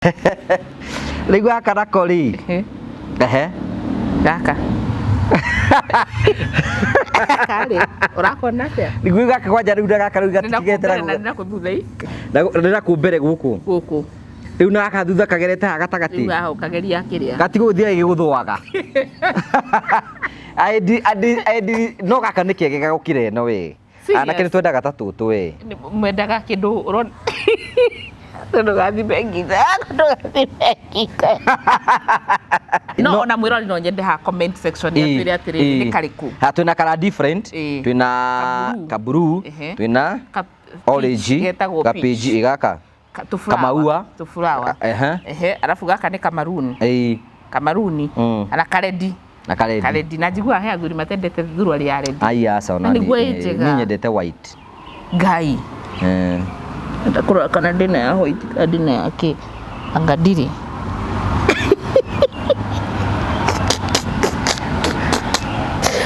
Rĩu gaka nako rĩ? Ehe. Gaka. Gaka rĩ, ũrakona atĩa? Rĩu gaka kwanja rĩu na gaka rĩu gatigetera. Nĩ nakũ thutha i? Nĩ nakũ mbere gũkũ. Gũkũ. Rĩu na gaka thutha kagerete haha gatagatĩ. Rĩu haha ũkageria kĩrĩa. Gatigũthiĩ gĩgũthũaga. No gaka nĩ kegega gũkĩra ĩno we. Anake nĩ twendaga ta tũtũ we. Mwendaga kĩndũ ũrona ndũgathime ngingo yaku ndũgathime ngingo. No ona mwĩrori no nyende ha comment section atwĩre atĩrĩrĩ nĩ karĩkũ. Ha twĩna color different, twĩna kaburu, twĩna orange, getagwo peach, gaka kamaua, tũburawa. Ehe, arabu gaka nĩ kamaruni. Kamaruni. Na karedi. Na karedi. Karedi. Na njiguaga he athuri matendete thuruarĩ ya redi. Ai aca ona Na nĩguo ĩ njega. Niĩ nyendete white. Ngai. Enda kũrora kana ndĩna ya white kana ndĩna ya kĩ. Anga ndirĩ.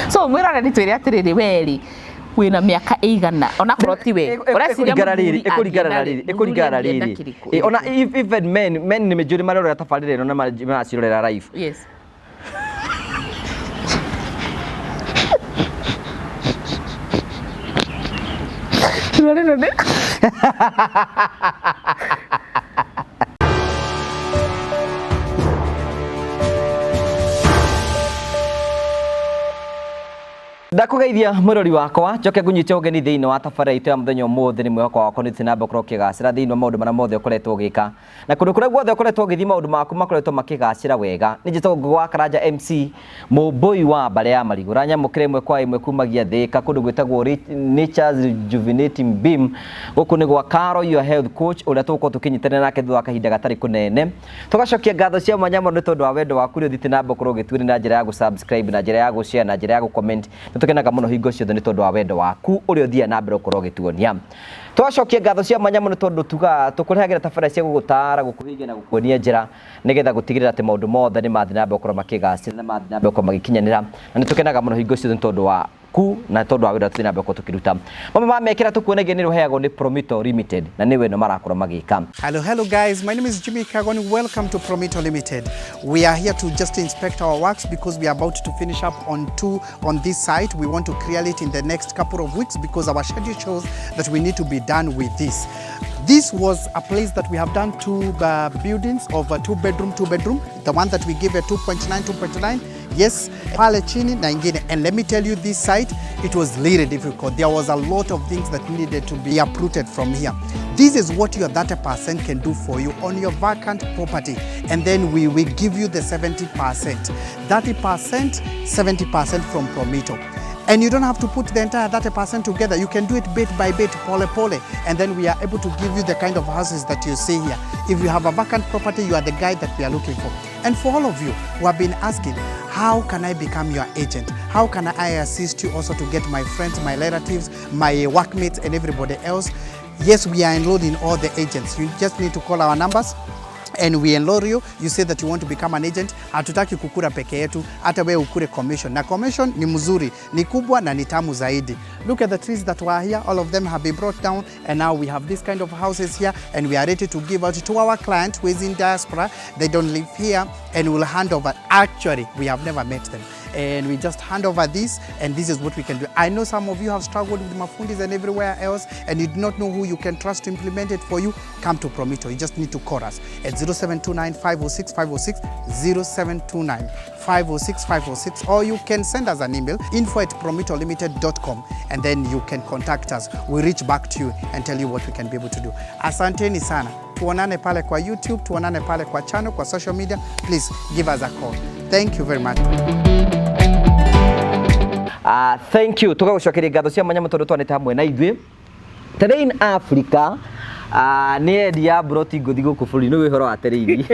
So mwĩroreri twĩre atĩrĩrĩ we rĩ wĩna mĩaka ĩigana onakorwo ti we ũreciria Ĩkũringana rĩrĩ, mũthuri ĩkũringana na angĩenda rĩrĩ, rĩ, ĩkũringana na mũthuri angĩenda rĩrĩ. kĩrĩkũ? Ĩ, ona even men nĩ njũĩ nĩ marerorera tabarĩra ĩno na maracirorera live. Yes. Ndakũgeithia mwĩrori wakwa njoke ngũnyite ũgeni thĩinĩ wa tabarĩra itũ ya mũthenya ũmũthĩ. Nĩ mwĩhoko wakwa nĩ ũthiĩ na mbere gũkorwo ũkĩgacĩra thĩinĩ wa maũndũ marĩa mothe ũkoretwo ũgĩka na kũndũ kũrĩa guothe ũkoretwo ũgĩthiĩ maũndũ maku makoretwo makĩgacĩra wega. Nĩ njĩtagwo Ngũgĩ wa Karanja MC mũmbũi wa mbarĩ ya marigũ ũranyamũkĩra ĩmwe kwa ĩmwe kumagia Thĩka kũndũ gwĩtagwo Nature's Rejuvenating Beam. Gũkũ nĩ gwa Caro your health coach ũrĩa tũgũkorwo tũkĩnyitanĩra nake thutha wa kahinda gatarĩ kũnene. Tũgacokia ngatho cia mwanya mũno nĩ tondũ wa wendo waku ũrĩa ũthiĩte na mbere gũkorwo ũgĩtuonia na njĩra ya gũ-subscribe, na njĩra ya gũ-share, na njĩra ya gũ-comment. Nĩ tũkenaga mũno hingo ciothe nĩ tondũ wa wendo waku ũrĩa ũthiaga na mbere gũkorwo ũgĩtuonia. Tũgacokia ngatho cia mwanya mũno tondũ tugaga tũkũrehagĩra tabarĩra cia gũgũtaara, gũkũhingia na gũkuonia njĩra nĩgetha gũtigĩrĩra atĩ maũndũ mothe nĩ mathiĩ na mbere gũkorwo makĩgacĩra, nĩ mathiĩ na mbere gũkorwo magĩkinyanĩra. Na nĩ tũkenaga mũno hingo ciothe nĩ tondũ wa ku na tondũ wa wĩra tũthiĩ na mbere gũkorwo tũkĩruta. Mamwe ma mekĩra tũkuonagia nĩ ũheagwo nĩ Promito Limited na nĩwe ĩno marakorwo magĩka. Hello, hello guys. My name is Jimmy Kagoni. Welcome to Promito Limited. We are here to just inspect our works because we are about to finish up on two on this site. We want to clear it in the next couple of weeks because our schedule shows that we need to be done with this. This was a place that we have done two buildings of a two bedroom, two bedroom. The one that we give a 2.9, 2.9. Yes, pale chini na ingine. And let me tell you, this site, it was really difficult. There was a lot of things that needed to be uprooted from here. This is what your 30% can do for you on your vacant property. And then we will give you the 70%. 30%, 70% from Promito. And you don't have to put the entire 30% together. You can do it bit by bit, pole pole. And then we are able to give you the kind of houses that you see here. If you have a vacant property, you are the guy that we are looking for. And for all of you who have been asking, how can I become your agent? How can I assist you also to get my friends, my relatives, my workmates, and everybody else? Yes, we are enrolling all the agents. You just need to call our numbers and we enroll you. You say that you want to become an agent. Hatutaki kukura peke yetu, hata wewe ukure commission. Na commission ni mzuri, ni kubwa na ni tamu zaidi. Look at the trees that were here. All of them have been brought down, and now we have this kind of houses here, and we are ready to give out to our client who is in diaspora. They don't live here, and we'll hand over. Actually, we have never met them. And we just hand over this, and this is what we can do. I know some of you have struggled with mafundis and everywhere else, and you do not know who you can trust to implement it for you. Come to Promito. You just need to call us at 0729 506 506, 0729 506 506, or you can send us an email, info@promitolimited.com, and then you can contact us. We reach back to you and tell you what we can be able to do. Asanteni sana. Tuonane pale kwa YouTube, tuonane pale kwa channel, kwa social media. Please give us a call. Thank you very much. Thank you. Tũgagũcokeria ngatho cia mwanya mũno tondũ twanĩte hamwe na ithuĩ. Terrain Africa nĩ endia mburoti ngũthi gũkũ bũrũri-inĩ. Nĩ ũhoro wa Terrain.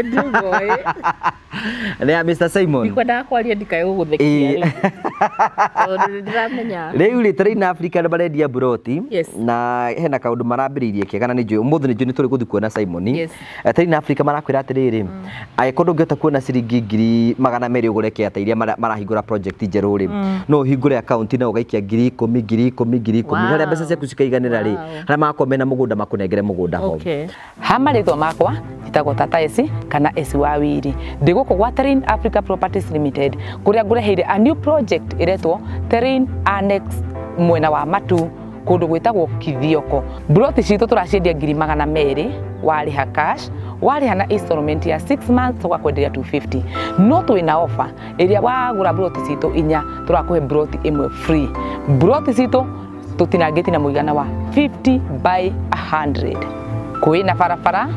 Nĩ ya Mr. Simon. Ndikwendaga kwaria ndikae gũgũthekia rĩu. Tondũ nĩ ndĩramenya. Rĩu rĩ Terrain Africa nĩ marendia mburoti. Yes. Na hena kaũndũ marambĩrĩirie kega na nĩ njũĩ ũmũthĩ nĩ njũĩ nĩ tũrĩ gũthiĩ kuona Simon. Yes. Terrain Africa marakwĩra atĩrĩrĩ, angĩkorwo ndũngĩhota kuona ciringi ngiri magana merĩ ũgũre kĩata iria marahingũra project njerũ rĩ, no ũhingũre account na ũgaikia ngiri ikũmi, ngiri ikũmi, ngiri ikũmi. Harĩa mbeca ciaku cikaiganĩra rĩ, harĩa magakorwo mena mũgũnda makũnengere mũgũnda. Mũgũnda ho. Okay. Ha marĩtwa makwa njĩtagwo Tata Esi kana Esi wa Wiri. Ndĩ gũkũ gwa Terrain Africa Properties Limited kũrĩa ngũreheire a new project ĩretwo Terrain Annex mwena wa Matu kũndũ gwĩtagwo Kithioko. Mburoti citũ tũraciendia 200,000 warĩha cash, warĩha na installment ya 6 months tũgakwenderia 250. No twĩna offer ĩrĩa wagũra mburoti citũ inya tũrakũhe mburoti ĩmwe free. Mburoti citũ tũtinangĩtie na mũigana wa 50 by 100. Kwĩna barabara,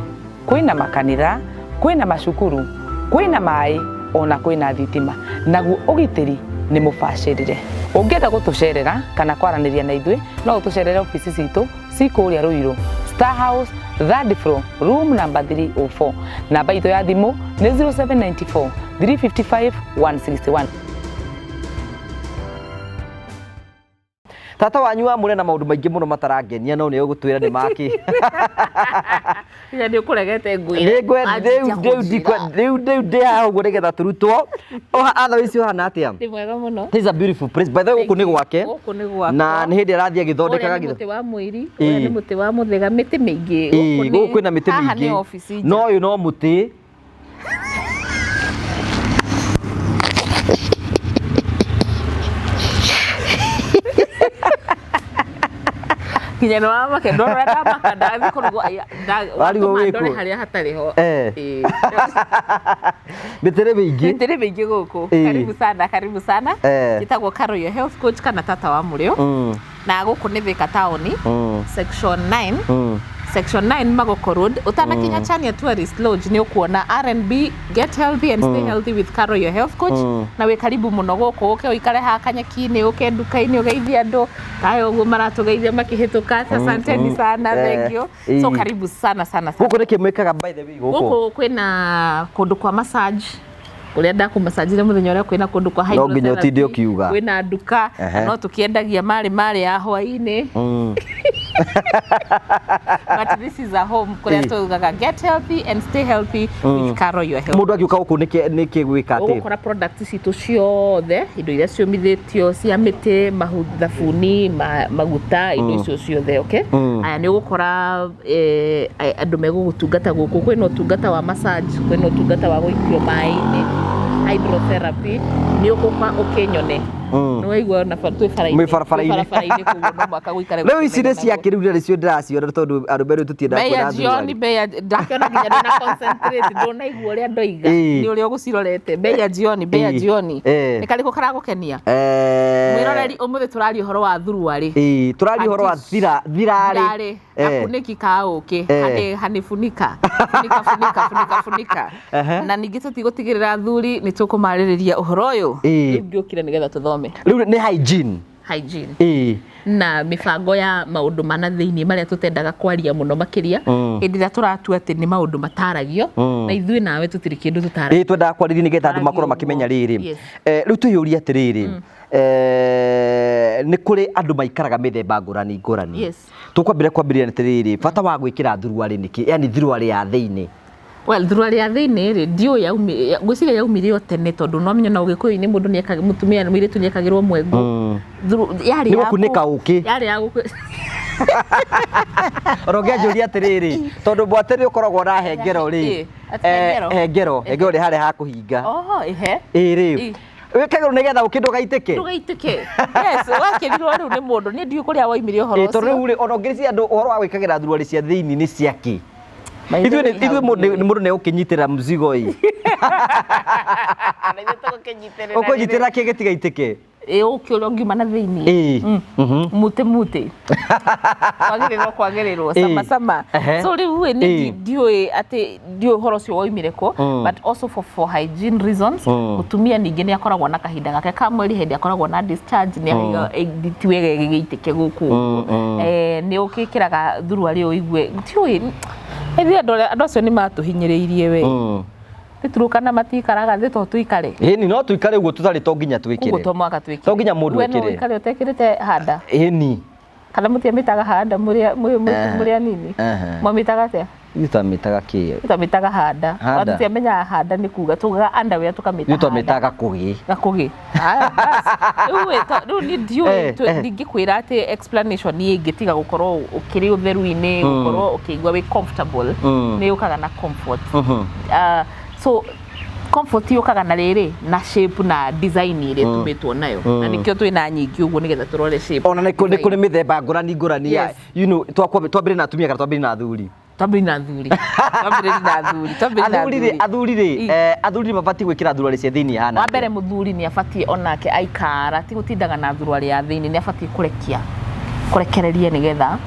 kwĩna makanitha, kwĩna macukuru, kwĩna maĩ ona kwĩna thitima, naguo ũgitĩri nĩ mũbacĩrĩre. Ũngĩenda gũtũcerera kana kwaranĩria na ithuĩ no ũtũcerere obici citũ ci kũrĩa Ruiru, Star House, third floor, room number 304. Namba itũ ya thimũ nĩ 0794 355 161. Tata wanyu wa mũre na maũndũ maingĩ mũno matarangenia, no nĩ ũgũtwĩra nĩ maki. Nginya nĩ ũkũregete ngwĩre. Rĩu rĩu ndĩ haha ũguo nĩgetha tũrutwo. Otherwise ũhana atĩa? Ndĩ mwega mũno. This is a beautiful place. By the way, gũkũ nĩ gwake. Gũkũ nĩ gwakwa. Na nĩ hĩndĩ arathiĩ agĩthondekaga Ũrĩa nĩ mũtĩ wa mũiri, ũrĩa nĩ mũtĩ wa mũthĩga, mĩtĩ mĩingĩ. Gũkũ kwĩna mĩtĩ Haha mĩingĩ. nĩ obici nja. No ũyũ no mũtĩ. Nginya nĩ wamaka, ndona ũrĩa ndamaka, ndathiĩ kũrugwo, Warigwo watũma wĩkũ? ndore harĩa hatarĩ ho. Ĩĩ. Mĩtĩ nĩ mĩingĩ. Mĩtĩ nĩ mĩingĩ gũkũ. Karibu sana, karibu sana. Njĩtagwo Carol, your health coach kana tata wa mũrĩo. Na gũkũ nĩ Thika taũni, section 9. Section 9 Magoko Road. Ũtanakinya Chania Tourist Lodge nĩ ũkuona R&B Get Healthy and Stay Healthy with Carol, your health coach. Na wĩ karibu mũno gũkũ, ũke ũikare haha kanyeki-inĩ, ũke nduka-inĩ ũgeithie andũ tayo ũguo maratũgeithia makĩhĩtũka. Asanteni sana, thank you. So karibu sana sana sana. Gũkũ nĩkĩ mwĩkaga by the way gũkũ? Gũkũ kwĩna kũndũ kwa massage ũrĩa ndakũmacajire mũthenya ũrĩa, kwĩna kũndũ kwa No nginya ũtinde hydrotherapy, ũkiuga. kwĩna nduka no tũkĩendagia marĩ marĩ ya hwaĩ-inĩ. But this is a home kũrĩa tugaga get healthy and stay healthy with Carol, your health. Mũndũ angĩũka gũkũ nĩkĩ gwĩka atĩ? Ũgũkora product citũ ciothe, indo iria ciũmithĩtio cia mĩtĩ, mahu, thabuni, maguta, indo icio ciothe. Okay, aya nĩ ũgũkora andũ megũgũtungata gũkũ. Kwĩna ũtungata wa massage, kwĩna ũtungata wa gũikio maĩ-inĩ, hydrotherapy. Nĩ ũgũka ũkĩnyone. Nĩ waigua ona twĩ bara-inĩ. Mwĩ barabara-inĩ. Twĩ barabara-inĩ, koguo no mũhaka gũikare Rĩu ici nĩ gũkĩmenyana. cia kĩrĩu na nĩcio ndĩraciona tondũ arũme rĩu tũtiendaga Bei ya kuona jioni, thuruarĩ. bei ya ndakĩona nginya ndũna concentrate, ndũnaigua ũrĩa ndoiga. Nĩ ũrĩa ũgũcirorete. Bei ya jioni, bei ya jioni. Nĩ karĩkũ karagũkenia? Mwĩroreri, ũmũthĩ tũraria ũhoro wa thuruarĩ. Ĩĩ, tũraria ũhoro wa thirarĩ. Thirarĩ, gakunĩki ka ũkĩ, honey funika funika funika funika funika. Na ningĩ tũtigũtigĩrĩra athuri, nĩ tũkũmarĩrĩria ũhoro ũyũ. Rĩu ngĩũkire nĩgetha tũthome. Rĩu nĩ hygiene. Hygiene na mĩbango ya maũndũ mana thĩinĩ marĩa tũtendaga kwaria mũno makĩria hĩndĩ ĩrĩa tũratua atĩ nĩ maũndũ mataragio, na ithuĩ nawe tũtirĩ kĩndũ tũtaragia. Ĩĩ, twendaga kwarĩria nĩgetha andũ makorwo makĩmenya rĩrĩ. Yes. Rĩu twĩyũrie atĩrĩrĩ, nĩ kũrĩ andũ maikaraga mĩthemba ngũrani ngũrani. Tũkwambĩrĩria kwambĩrĩria atĩrĩrĩ, bata wa gwĩkĩra thuruarĩ nĩkĩ, yani thuruarĩ ya thĩinĩ? Well, thuruarĩ ya thĩinĩ rĩ, ndiũĩ ngwĩciria yaumire o tene, tondũ no menye na ũgĩkũyũ-inĩ mũndũ nĩekaga, mũtumia mũirĩtu nĩekagĩrwo mwengũ. Yarĩ Nĩ ya gũkunĩka ũkĩ. Yarĩ ya gũkũ. Ona ũngĩanjũria atĩrĩrĩ, tondũ mwatĩ nĩ ũkoragwo na hengero rĩ. Ĩĩ, atĩ hengero? Hengero, hengero nĩ harĩa ha kũhinga. Oho, ĩhe. Ĩĩ rĩ, wĩkagĩrwo nĩgetha ũkĩ ndũgaitĩke. Ndũgaitĩke. Yes, wakĩrirwo rĩu nĩ mũndũ. Niĩ ndiũĩ kũrĩa woimire ũhoro Ĩĩ, tondũ ũcio. rĩu rĩ, ona ũngĩciria andũ ũhoro wa gwĩkagĩra thuruarĩ cia thĩinĩ nĩ ciakĩ? Maitho Ithuĩ nĩ ithuĩ hau mũndũ ndiũĩ. mũndũ nĩ egũkĩnyitĩrĩra mzigo ĩ. Na ithuĩ tũgũkĩnyitĩrĩra. Ũkũnyitĩrĩra kĩ gĩtigaitĩke? Ĩĩ, ũkĩ ũrĩa ũngiuma na thĩinĩ. Mute mute. Kwagĩrĩrwo kwagĩrĩrwo, sama sama. So rĩu ĩ, niĩ ndiũĩ atĩ ndiũĩ ũhoro ũcio woimire kũ, but also for hygiene reasons. Mũtumia ningĩ nĩ akoragwo na kahinda gake ka mweri, hĩndĩ akoragwo na discharge, nĩ ti wega gĩgĩitĩke gũkũ ũguo. Nĩ ũkĩkĩraga thuruarĩ ũigue ndiũĩ ithuĩ andũ acio nĩ matũhinyĩrĩirie we. Tĩturũkana matikaraga thĩ to tuikare. Ĩni, no tuikare ũguo tũtarĩ, to nginya Koguo twĩkĩre. to mwaka twĩkĩre. To nginya mũndũ We no ekĩre. ũikare ũtekĩrĩte handa? Ĩni. Kana mũtiamĩtaga handa mũrĩ anini? Mwamĩtaga atĩa? Ithuĩ twamĩtaga kĩ? Twamĩtaga handa. Handa. Tũtiamenyaga handa nĩ kuga tugaga underwear tũkamĩta Ithuĩ twamĩtaga gakũgĩ. Gakũgĩ. Haya, bas. Rĩu ĩ, rĩu niĩ ndiũĩ ndingĩkwĩra atĩ explanation ĩngĩ tiga gũkorwo ũkĩrĩ ũtheru-inĩ, gũkorwo ũkĩigua wĩ comfortable, nĩ yũkaga na comfort. Ah, so comfort yũkaga na rĩrĩ na shape na design ĩrĩa ĩtumĩtwo nayo, na nĩkĩo twĩna nyingĩ ũguo nĩgetha tũrore shape. Ona nĩ kũrĩ mĩthemba ngũrani ngũrani ya twambĩrĩrie na atumia kana twambĩrĩrie na athuri? Twambĩrĩrie na athuri, twambĩrĩrie na athuri, twambĩrĩrie na Athuri rĩ, athuri. athuri rĩ, athuri mabatiĩ gwĩkĩra thuruarĩ cia thĩinĩ hana Wa mbere, mũthuri nĩ abatiĩ onake aikara, ti gũtindaga na thuruarĩ ya thĩinĩ, nĩ abatiĩ kũrekia, kũrekereria nĩgetha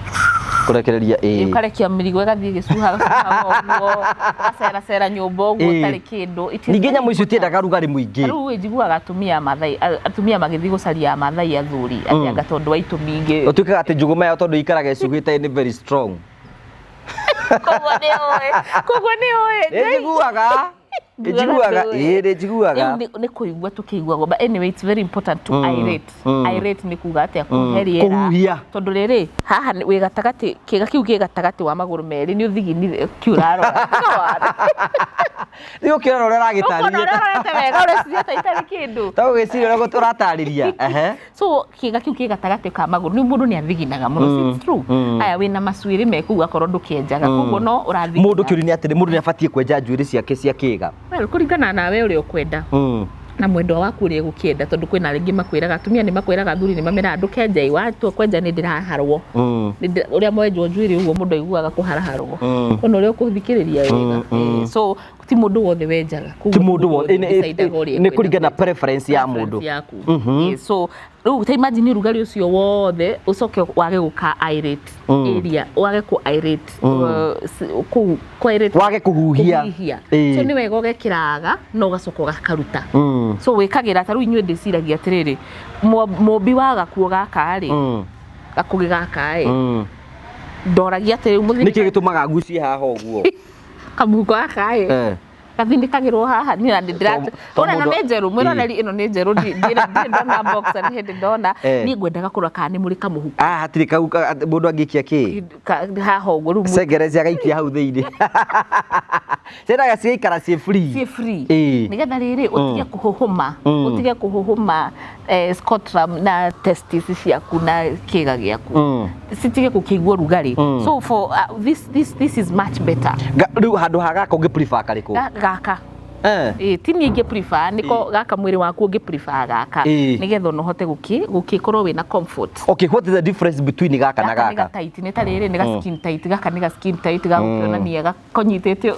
Kũrekereria, ĩĩ. Ũkarekia mĩrigo ĩgathiĩ ĩgĩcuhaga cuhaga ũguo, ũgaceracera nyũmba ũguo ũtarĩ kĩndũ. It is Ningĩ very nyamũ icio important. itiendaga rugarĩ mũingĩ. Rĩu ĩ, njiguaga atumia a Mathai, atumia magĩthiĩ gũcaria Mathai athuri atĩ anga tondũ wa itũmi ingĩ. Ũtuĩkaga atĩ njũgũma yao tondũ ikaraga ĩcuhĩte nĩ very strong. Koguo nĩ ũĩ, koguo nĩ ũĩ. Nĩ njiguaga, nĩ njiguaga, ĩĩ, nĩ njiguaga. Rĩu nĩ kũigua tũkĩiguagwo, but anyway it's very important to aerate. Aerate nĩ kuga atĩa? Kũhe rĩera. Kũhuhia. Tondũ rĩrĩ haha wĩ gatagatĩ, kĩga kĩu kĩ gatagatĩ wa magũrũ merĩ, nĩ ũthiginire kĩu ũrarora. Rĩu ũkĩrora ũrĩa Ũkona ũragĩtarĩria. Ũrĩa ũrorete wega ũreciria ta itarĩ kĩndũ. Ta ũgĩciria ũrĩa ũratarĩria. Ehe. So kĩga kĩu kĩ gatagatĩ ka magũrũ, nĩ mũndũ nĩ athiginaga mũno. It's true. Aya, wĩna macuĩrĩ me kũu akorwo ndũkĩenjaga, koguo no ũrathigina. Mũndũ kĩũria nĩ atĩrĩ, mũndũ nĩ abatiĩ kwenja njuĩrĩ ciake cia kĩga? Well, kũringana nawe ũrĩa ũkwenda na mwendwa waku ũrĩa egũkĩenda, tondũ kwĩna rĩngĩ makwĩraga, atumia nĩ makwĩraga, athuri nĩ mameraga ndũkenja ĩ watua kwenja nĩ ndĩraharwo. Ũrĩa mwenjwo njuĩrĩ ũguo mũndũ aiguaga kũharaharwo, ona ũrĩa ũkũthikĩrĩria wega. So ti mũndũ wothe wenjaga. Ti Koguo mũndũ wothe, decidaga ũrĩa nĩ ekwenda kũringana na kwenja. preference ya Preference mũndũ. yaku. So rĩu ta imagine ũrugarĩ ũcio wothe ũcoke wage gũka aerate area, wage kũ aerate kũu kũ aerate. Wage kũhuhia. Kũhuhia. So nĩ wega ũgekĩraga na ũgacoka ũgakaruta. So wĩkagĩra ta rĩu inyuĩ ndĩciragia atĩrĩrĩ, mũmbi wa gakuo gaka rĩ, gakũgĩ gaka ĩ, ndoragia atĩ rĩu Nĩkĩ mũthini gĩtũmaga ngucie haha ũguo? Kamũhuko gaka ĩ, gathindĩkagĩrwo haha niĩ na ndĩra To ona ĩno mũndũ- nĩ njerũ, mwĩroneri, ĩno nĩ njerũ, ndirĩ ndona boxer, nĩ hĩndĩ ndona. Niĩ ngwendaga kũrora kana nĩ mũrĩ kamũhuko. Ah, hatirĩ kau mũndũ angĩikia kĩ? Haha ũguo rĩu Cengereci agaikia hau thĩinĩ. Ciendaga cigaikara ciĩ free. Ciĩ free. Nĩgetha rĩrĩ ũtige kũhũhũma, ũtige kũhũhũma scrotum na testis ciaku na kĩga gĩaku citige gũkĩigua rugarĩ. So for this is much better. Rĩu handũ ha gaka ũngĩ prefer karĩkũ? Gaka. Ĩ, ti niĩ ingĩ prefer, nĩko gaka mwĩrĩ waku ũngĩ prefer gaka, nĩgetha ona ũhote gũkĩkorwo wĩna comfort. Okay, what is the difference between gaka na Gaka nĩ gaka? ga tight, nĩ ta rĩrĩ nĩ ga skin tight, gaka nĩ ga skin tight gagũkĩonania gakonyitĩte.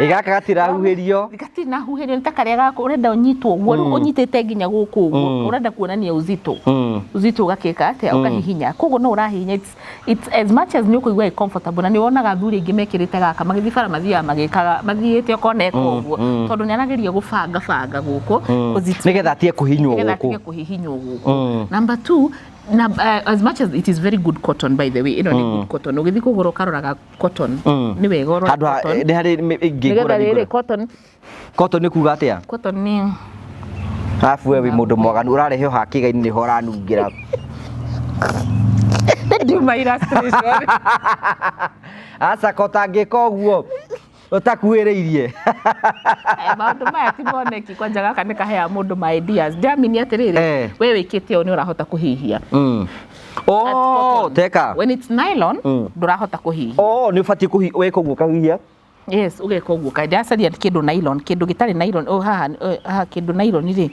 Ĩ, gaka gatirahuhĩrio. Gatirĩ na huhĩrio, nĩ ta karĩa gaku ũrenda ũnyitwo ũguo, rĩu ũnyitĩte nginya gũkũ ũguo, ũrenda kuonania uzito. Uzito ũgakĩka atĩa? Ũkahihinya, koguo no ũrahihinya. It's as much as nĩ ũkũigua ĩ comfortable, na nĩ wonaga athuri aingĩ mekĩrĩte gaka magĩthiĩ bara, mathiaga magĩkaga mathiĩte ũkona eka ũguo, tondũ nĩ arageria gũbanga banga gũkũ 'cause it's Nĩgetha atige kũhihinywo nĩgetha gũkũ. atige kũhihinywo gũkũ. Number two, na, as much as it is very good cotton, by the way, ĩno nĩ good cotton. Ũgĩthiĩ kũgũra ũkaroraga cotton, nĩ wega ũrore Handũ ha cotton. nĩ harĩ ĩngĩ Nĩgetha ngũrani rĩrĩ ngũrani. Cotton. Cotton nĩ kuga atĩa? Cotton nĩ Arabu we wĩ mũndũ mwaganu, ũrarehe o haha kĩga-inĩ nĩho ũranungĩra. Ndiuma illustration. Aca, ko ũtangĩka ũguo ũtakuhĩrĩirie. Maũndũ maya ti moneki, kwanja gaka nĩ kaheaga mũndũ ma ideas. Ndĩramini atĩrĩrĩ, we wĩkĩte ũũ nĩ ũrahota kũhihia. Oh, That's cotton. Teka. When it's nylon, ndũrahota kũhihia. Oh, nĩ ũbatiĩ kũhi weka ũguo ũkahuhia. Yes, ũgeka ũguo. Kaĩ ndĩracaria kĩndũ nylon, kĩndũ gĩtarĩ nylon. Oh, haha, oh, haha kĩndũ nylon rĩ.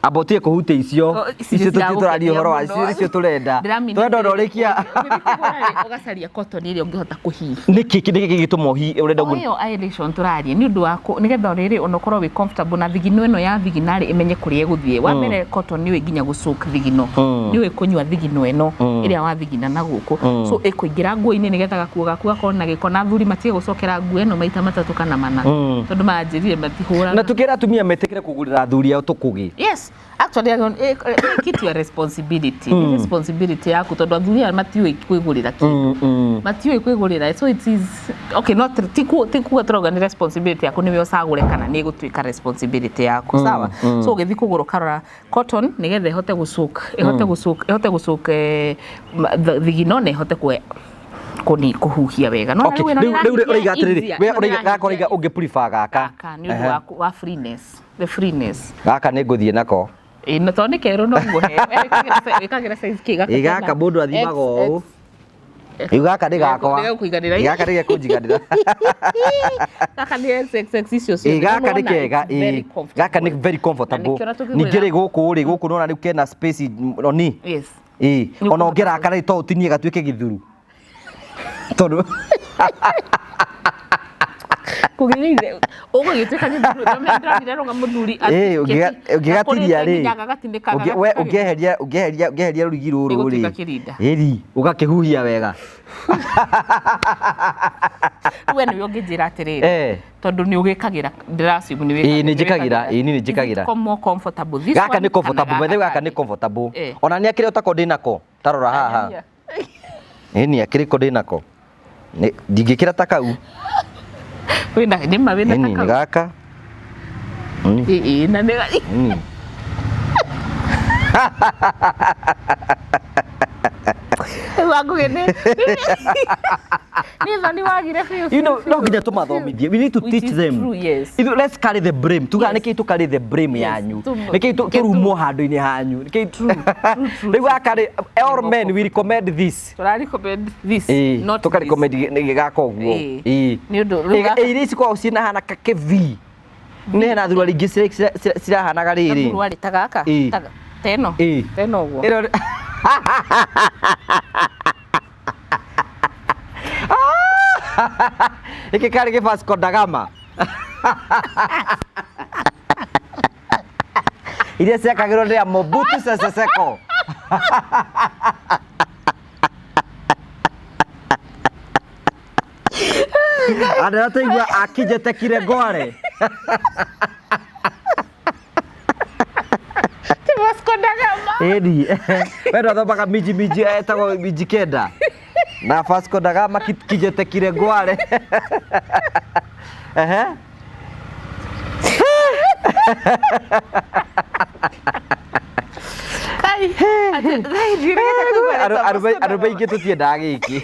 Amba ũtige kũhutia icio. Oh, ici Icio nĩ tũtirĩ tũraria ũhoro wa ciragũkenia icio mũno. nĩcio tũrenda. Ndĩramini Tũrenda ona atĩrĩrĩ, ũrĩkia. ũgĩthiĩ kũgũra rĩ, ũgacaria cotton ĩrĩa ũngĩhota kũhihia. Nĩkĩ nĩkĩ gĩgĩtũma ũhi ũrenda O ũguo? ĩyo aeration tũraria nĩ ũndũ wa nĩgetha rĩrĩ ona ũkorwo wĩ comfortable na thigino ĩno ya thiginarĩ ĩmenye kũrĩa ĩgũthiĩ. Wa mbere, cotton nĩũĩ nginya gũsoak thigino, nĩũĩ kũnyua thigino ĩno ĩrĩa wathigina na gũkũ, so ĩkũingĩra nguo-inĩ nĩgetha gakuo gaku gakorwo na gĩko, na athuri matige gũcokera nguo ĩno maita matatũ kana mana, tondũ manjĩrire matihũraga. Na tukĩra atumia metĩkĩre kũgũrĩra athuri ao tũkũgĩ. Yes, actually, make it your responsibility. Nĩ responsibility yaku, tondũ athuri aya matiũĩ kwĩgũrĩra kĩndũ, matiũĩ kwĩgũrĩra. So it is okay, not ti kuga tũrauga nĩ responsibility yaku nĩwe ũcagũre kana nĩ ĩgũtuĩka responsibility yaku, sawa? So ũgĩthiĩ kũgũra ũkarora cotton nĩgetha ĩhote gũcook, ĩhote gũcook, ĩhote gũcook thigino na ĩhote kwe Kũni kũhuhia wega. No Okay, rĩu ĩno rĩu rĩu nĩĩrahuhia ũraiga atĩrĩrĩ, easier, we ĩno ũraiga gaka ũraiga nĩĩrahuhia ũngĩ prefer gaka. Gaka nĩ ũndũ wa freeness, the freeness. Gaka nĩ ngũthiĩ nako. Ĩĩ na tondũ nĩ kerũ no nguohe. Wĩkagĩra size kĩ gaka? Ĩ gaka mũndũ athimaga ũũ. Rĩu gaka nĩ gakwa. Nĩgekũiganĩra. Ĩ gaka nĩ gekũnjiganĩra. Gaka nĩ XXX icio Ĩ ciothe. gaka nĩ Nĩwona kega. it's very Ĩ gaka nĩ comfortable. very comfortable. Na nĩkĩo ona tũkĩgũrĩra- Ningĩ rĩ gũkũ rĩ gũkũ nĩwona rĩu kena space oni. Yes. Ĩ Nĩ ona ũkũhota ũngĩrakara rĩ to ũtinie gatuĩke gĩthuru. Tondũ Kũgĩrĩire ũgũgĩtuĩka gĩthuru ndĩronire rũng'a mũthuri Ĩ ũngĩgatinia rĩ gagatinĩka we ũngĩeheria ũngĩeheria ũngĩeheria rũrigi rũrũ rĩ Gĩgũtuĩka kĩrinda. ĩri ũgakĩhuhia wega. We nĩwe ũngĩnjĩra atĩrĩrĩ Eh. tondũ nĩ ũgĩkagĩra ndĩracimu nĩ Ĩĩ, nĩ njĩkagĩra, ĩĩ, niĩ nĩ njĩkagĩra. more comfortable this Gaka one nĩ kana comfortable, by the way gaka nĩ kangĩ? comfortable. Eh. Ona nĩ akĩrĩ ũtako ndĩnako, ta rora haha. Nyonia. Ĩni akĩrĩ ko ndĩnako. Ndingĩkĩra ta kau. Wĩna nĩ ma wĩna Ĩni ta nĩ kau. gaka. Ĩni. Ĩĩ, ĩĩ, na nĩ Ĩni. Rĩu Wangũgĩ nĩ nĩ thoni wagire biũ. You know, biũ, no biũ, nginya biũ. tũmathomithie. We need to Which teach is them. true, yes. Ithu, let's carry the blame. Tuga Yes. nĩkĩĩ tũ carry the blame Yes, yanyu. Nĩkĩĩ ke tũrumwo handũ-inĩ hanyu. Nĩkĩĩ true, true, Rĩu gaka rĩ, all men we recommend this. Tũra recommend this, Ĩĩ, not tũka this. recommend gaka ũguo. Ĩĩ. Ĩĩ. Nĩ ũndũ rĩu gaka- Ĩĩ, iria ici koragwo cinahana kakĩvi. Nĩ hena thurwari ingĩ cirahanaga rĩrĩ. Thuruarĩ ta gaka Ĩĩ. ta ĩno Ĩĩ. ta ĩno ũguo. Ĩno Gĩkĩ karĩ gĩ Vasco da Gama. Iria ciakagĩrwo nĩ Mobutu Sese Seko. Andũ arĩa tũigua akijete Kiregware. Ti Vasco da Gama. Ĩni. We ndwathomaga minji minji etagwo minji kenda. Na Vasco da Gama kijete Kiregware. Ehe. Kai, atĩ- kai, ndiũrĩte kũigua rĩtwa Vasco da Arũme Gama. aingĩ tũtiendaga gĩkĩ.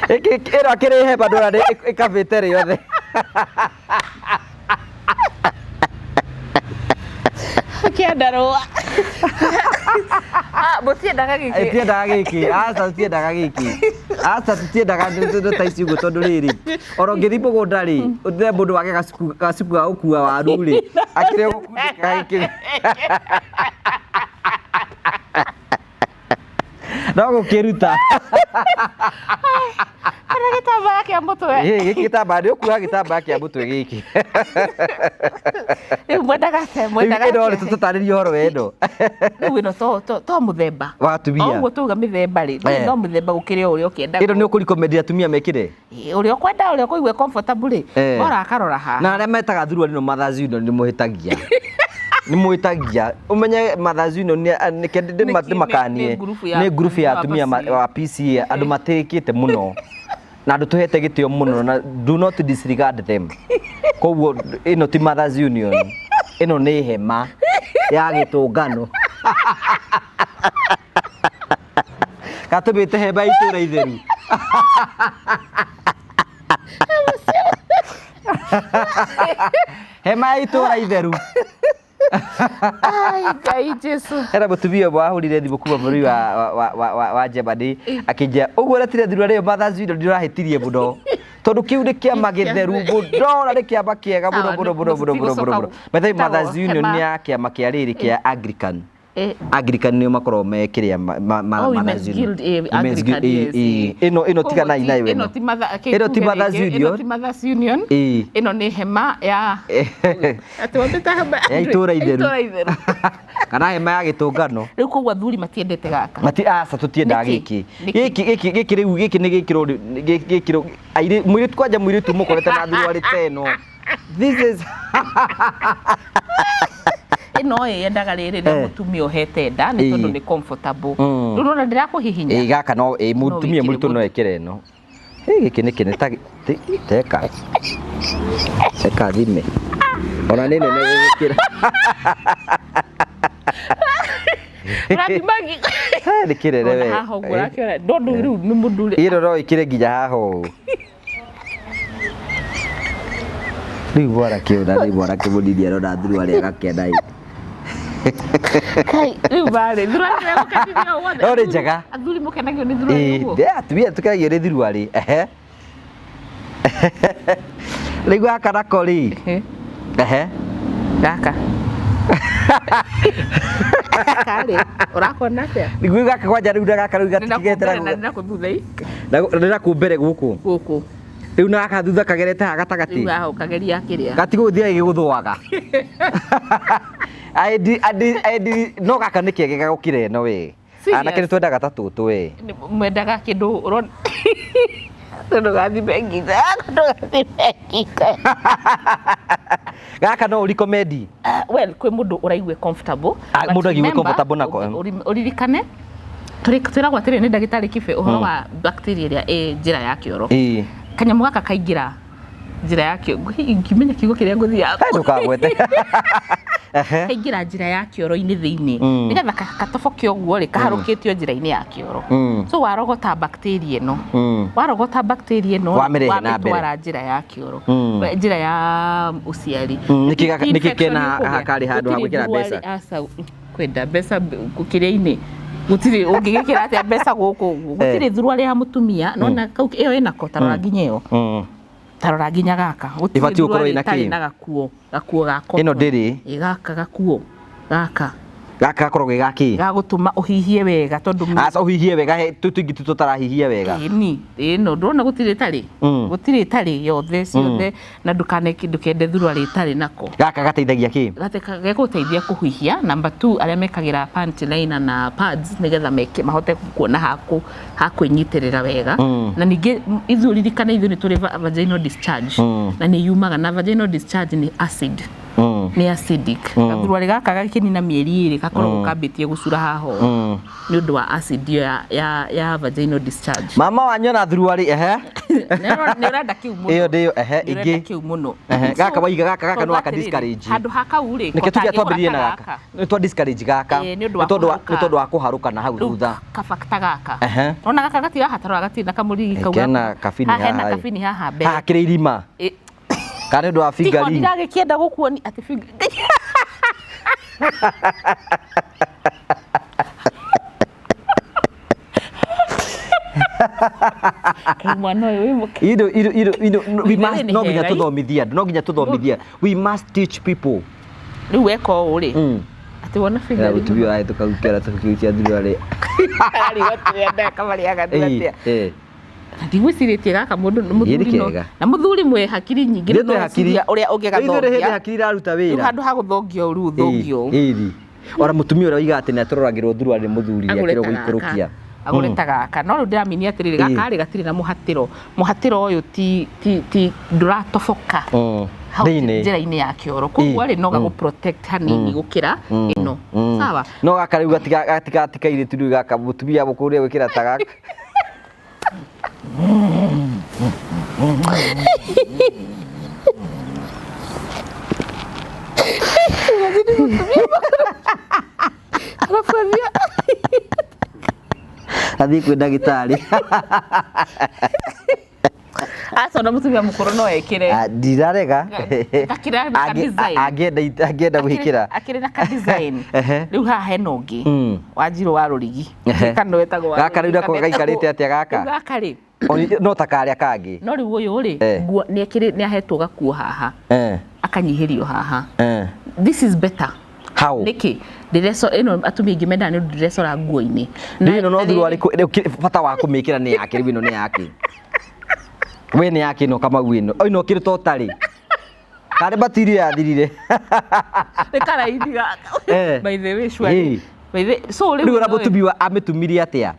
Gĩkĩ ĩno akĩrĩ hema ndũra nĩ ĩkabĩte rĩothe. Kĩandarũa. Ah, mũtiendaga gĩkĩ. Tũtiendaga gĩkĩ. Aca tũtiendaga gĩkĩ. Aca tũtiendaga ndũ ta ici ũguo tondũ rĩrĩ ona ũngĩthiĩ mũgũnda rĩ ũthe mũndũ wage gacuku ga gũkua waru rĩ akĩrĩ gũkundĩka gĩkĩ no gũkĩruta. Kana gĩtambaya kĩa mũtwe. Ĩ, gĩkĩ gĩtambaya nĩ ũkuaga gĩtambaya kĩa mũtwe gĩkĩ. Rĩu mwendaga atĩa? Rĩu Mwendaga ĩno rĩ atĩa? tũtarĩrie ũhoro wa ĩno. Rĩu ĩno to mũthemba. Wa atumia. O ũguo twauga mĩthemba rĩ, Eh. no mũthemba gũkĩrĩ o ũrĩa ũkĩendaga. Ĩno nĩ ũkũrecommend atumia mekĩre? Ĩ, ũrĩa ũkwenda ũrĩa ũkũigua comfortable rĩ, Eh. bora akarora haha. Na arĩa metaga thuruarĩ no Mothers Union nĩ mũhĩtagia. Nĩ mũhĩtagia. Ũmenye Mothers Union nĩ nĩke ndĩmakanie. Nĩ ngurubu ya Nĩ ngurubu ya atumia atumia wa PCA. wa PCA andũ matĩkĩte mũno. Na andũ tũhete gĩtĩo mũno na do not disregard them. Koguo ĩno ti Mothers Union. Ĩno nĩ hema ya gĩtũngano. Gatũmĩte hema ya itũra itheru. Hema ya itũra itheru. Ai, Ngai Jesu. Hena mũtumia ũmwe wahũrire thimũ kuma bũrũri wa Germany akĩnjĩra ũguo ũretire thurua rĩo Mothers Union ndĩrahĩtirie mũno tondũ kĩu nĩ kĩama gĩtheru mũno na nĩ kĩama kĩega mũno Sawa, mũno mũno mũno mũno mũno mũno. By the way, Ĩtagwo Mothers Union hema. nĩ ya kĩama kĩa rĩrĩ kĩa Anglican. Eh. Anglican nĩo makoragwo me kĩrĩa Oh, Women's Mothers Union. Guild, eh, Women's Anglican, Guild, eh, yes, eh. eh. Ĩno Koguo tiganai nayo ĩno ĩno. ti mother- Ĩno ti tuge Mothers rĩngĩ, ĩno Union. ti Mothers Union. Ĩĩ. Ĩno nĩ hema ya atĩ wambĩte hema Ya itũra itheru. itũra itheru. Kana hema ya gĩtũngano. Rĩu koguo athuri matiendete gaka. Mati aca tũtiendaga Nĩkĩ? gĩkĩ. Nĩkĩ? Gĩkĩ gĩkĩ gĩkĩ rĩu gĩkĩ nĩ gĩkĩrwo gĩkĩrwo airĩ mũirĩtu kwanja mũirĩtu mũkorete na thuruarĩ ta ĩno. This is Ĩno ĩ yendaga rĩrĩ rĩa Eh. mũtumia ũhete nda nĩ Ĩĩ. tondũ nĩ comfortable. Mm. Rĩu nĩwona ndĩrakũhihinya. Ĩ gaka no ĩ mũtumia wĩkĩre mũritũ no ekĩre ĩno. Ĩ gĩkĩ nĩ kĩnene ta teka. Teka thime. Ona nĩ nene gũgĩkĩra. Ũrathima ngingo. Nĩ kĩrere Ona we. haha ũguo ũrakĩona ndondu rĩu nĩ mũndũ ũrĩa Ĩno no ĩkĩre nginya haha ũũ. Rĩu mwanake ũyũ na rĩu mwanake mũnini arona thuruarĩ agakena ĩ. Kai, rĩu marĩ thuruarĩ nĩyagũkenirie ũũ wothe. No nĩ njega. Athuri mũkenagio nĩ thuruarĩ Ĩĩ, ũguo. ndĩ atumia tũkenagio nĩ thuruarĩ. Ehe. Rĩu gaka nako rĩ. Ehe. Ehe. Gaka. Gaka rĩ, ũrakona atĩa? Rĩu gaka kwanja rĩu na gaka rĩu Nĩ nakũu gatigetera mbere na nĩ nakũu thutha ĩ, nĩ nakũu mbere gũkũ. gũkũ. Rĩu na gaka thutha kagerete haha gatagatĩ. Rĩu haha ũkageria kĩrĩa. Gatigũthiĩ gĩgũthũaga. Aendi aendi no gaka nĩ kegega gũkĩra ĩno we. Serious? Anake nĩ twendaga ta tũtũ we. Nĩ- Mwendaga kĩndũ ũrona. Ndũgathime ngingo yaku, ndũgathime ngingo. Gaka no ũrikomendi. Well, kwĩ mũndũ ũraigue comfortable. Ah, But mũndũ aigue remember, comfortable nako, ũririkane twĩragwo atĩrĩ nĩ ndagĩtarĩ Kibe ũhoro wa bacteria ĩrĩa ĩ njĩra ya kĩoro. Ĩĩ. Kanyamũ gaka kaingĩra njĩra ya kĩoro, ngĩmenya kiugo kĩrĩa ngũthiaga. Hey, ndũkagwete. Ehe. Kaingĩra njĩra ya kĩoro-inĩ thĩinĩ nĩgetha katoboke ũguo rĩ kaharũkĩtio njĩra-inĩ ya kĩoro. So warogota bacteria ĩno, warogota bacteria ĩno Wamĩrehe na mbere. wamĩtwara njĩra ya kĩoro, njĩra ya ũciari. Nĩkĩ Ti nĩkĩ infection kena ĩkũgĩa. haha karĩ handũ ha Gũtirĩ gwĩkĩra thuruarĩ, mbeca? aca, kwenda mbeca kĩrĩa-inĩ gũtirĩ ũngĩgĩkĩra atĩa mbeca gũkũ ũguo gũtirĩ thuruarĩ ya mũtumia nona kau ĩyo ĩnako tarora nginya ĩyo tarora nginya gaka gũtirĩ Ĩbatiĩ gũkorwo thuruarĩ ĩna ĩtarĩ kĩ? na gakuo gakuo ga cotton. Ĩno ndĩrĩ. Ĩ, gaka gakuo gaka Gaka gakoragwo gĩ gakĩ? gagũtũma ũhihie wega tondũ Aca ũhihie wega he tũu tũingĩ tu tũtarahihia wega. Ĩni, ĩno ndũrona gũtirĩ ĩtarĩ gũtirĩ ĩtarĩ yothe ciothe na ndũkende thuruarĩ ĩtarĩ nako. Gaka gateithagia kĩ? Gegũteithia kũhuhia. Number 2 arĩa mekagĩra panty liner na pads nĩgetha meke mahote kuona ha kwĩnyitĩrĩra wega. Na ningĩ ithuĩ ririkana ithuĩ nĩ tũrĩ vaginal discharge na nĩ yumaga na vaginal discharge nĩ acid. Nĩ acidic. Gathuruarĩ gaka gakĩnina mĩeri ĩrĩ gakoragwo kambĩtie gũcura haha ũũ nĩ ũndũ wa acid ĩyo ya vaginal discharge. Mama wanyu ona thuruarĩ ehe. Nĩ ũrenda kĩu mũno. Ĩyo ndĩyo ehe Nĩ ũrenda ĩngĩ. kĩu mũno. Ehe, gaka waiga gaka gaka no waka Tondũ atĩrĩrĩ, discourage. Handũ ha kau rĩ, Nĩkĩo tuge twambĩrĩrie na kotangĩgũra gaka. Nĩ twa discourage gaka. Ĩĩ, nĩ ũndũ wa Nĩ kũharũka. nĩ tondũ wa kũharũka na hau Rĩu thutha. kabakta gaka. Ehe. Ona gaka gatirahatarora gatirĩ na kamũrigi kau. Kena kabini haha. Hena haha ĩ. kabini haha mbere. Haha kĩrĩ irima. Ĩ, Kana nĩ ũndũ wa Tiko fingering. ndiragĩkĩenda gũkuoni atĩ finger. Kaĩ mwana ũyũ wĩ mũke. Indo indo indo indo we Ithe must nĩ no nginya hega, ĩ. tũthomithie andũ no nginya tũthomithie we must teach people. Rĩu weka ũũ rĩ. Atĩ wona Ya fingering. mũtumia ũrahĩtũka gũkĩra tũkiucia thuruarĩ. Ararigwo atĩrĩ andũ marĩaga atĩa. Ĩĩ. Na ndigwĩcirĩtie gaka mũndũ Ĩĩ, nĩ mũthuri no kega. na mũthuri mwĩ hakiri nyingĩ Ithuĩ no twĩ hakiri. ũciria ũrĩa Ithuĩ nĩ hĩndĩ ũngĩgathongia hakiri iraruta rĩu wĩra. handũ ha gũthongio ũru ũthongio ũũ. Ĩĩ. Ona mũtumia ũrĩa oigaga atĩ nĩ atũroragĩrwo thuruarĩ nĩ mũthuri Agũre akĩrwo ta gaka. gũikũrũkia. Agũre ta gaka no rĩu ndĩramini atĩrĩrĩ gaka rĩ gatirĩ na mũhatĩro mũhatĩro ũyũ ti ti ti ndũratoboka hau Thĩinĩ. njĩra-inĩ ya kĩoro koguo rĩ no gagũ protect hanini gũkĩra ĩno sawa No gaka rĩu gatikairĩtu rĩu gaka mũtumia mũkũrũ ũrĩa gwĩkĩra ta gaka. Athiĩ kwĩ ndagĩtarĩ. Aca ona mũtumia mũkũrũ no ekĩre. Ah, Ndirarega. Gakĩra na ka-design. Angĩenda gwĩkĩra. Akĩrĩ na ka design. Ehe. Rĩu haha hena ũngĩ. Wanjirũ wa rũrigi. Ehe. Kana wetagwo wa Gaka rĩu rũrigi, nako kana gaikarĩte atĩa gaka? Rĩu gaka rĩ. No ta karĩa kangĩ. No rĩu ũyũ rĩ, Eh. nguo nĩ ekĩrĩ nĩ ahetwo gakuo haha. Eh. Akanyihĩrio haha. Eh. This is better. How? Nĩkĩ? Ndĩreco ĩno atumia aingĩ mendaga nĩ ũndũ ndĩrecora nguo-inĩ. Rĩu ĩno no na thuruarĩ rĩrĩ- bata wa kũmĩkĩra nĩ yake rĩu ĩno nĩ yake. We nĩ yake ĩno Kamau ĩno. Ĩno ũkĩrĩ ta ũtarĩ. Karĩ material yathirire. Nĩ karaithi gaka. Eh. By the way, surely. Ĩĩ. By the so rĩu Rĩu ona ĩno ĩ- mũtumia amĩtumirie atĩa?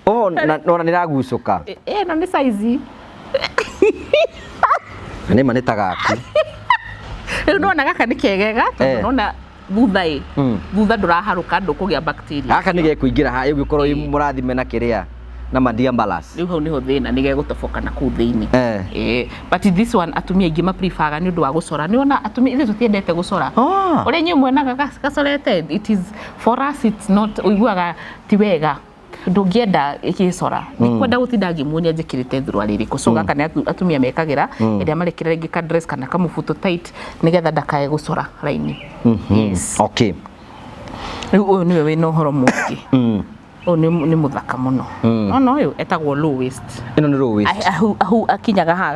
Oh, na ona nĩ ĩragucũka. Ĩno nĩ size. Nĩ ma nĩ ta gaku. Rĩu nona gaka nĩ kegega tondũ Eh. nona thutha ĩ thutha ndũraharũka ndũkũgĩa bacteria. Gaka nĩ gekũingĩra haha ũngĩkorwo wĩ mũrathime na kĩrĩa. Na mandiambalas. Rĩu hau nĩho thĩna, nĩ gegũtoboka na kũu thĩinĩ. But this one atumia aingĩ mapreferga nĩ ũndũ wa gũcora. Nĩ wona atumia ithuĩ tũtiendete gũcora. Ũrĩa inyuĩ mwonaga gacorete, it is for us, it's not, ũiguaga ti wega. Ndũngĩenda ĩgĩcora. Ndikwenda gũtinda ngĩmuonia njĩkĩrĩte thuruarĩ ĩrĩkũ. So gaka nĩ atumia mekagĩra ĩrĩa marekĩra rĩngĩ ka dress kana kamũbuto tight nĩgetha ndakae gũcora raini. Yes. Rĩu ũyũ nĩwe wĩna ũhoro mũingĩ. Ũyũ nĩ mũthaka mũno. Ona ũyũ etagwo low waist. Ĩno nĩ low waist. Ahu akinyaga haha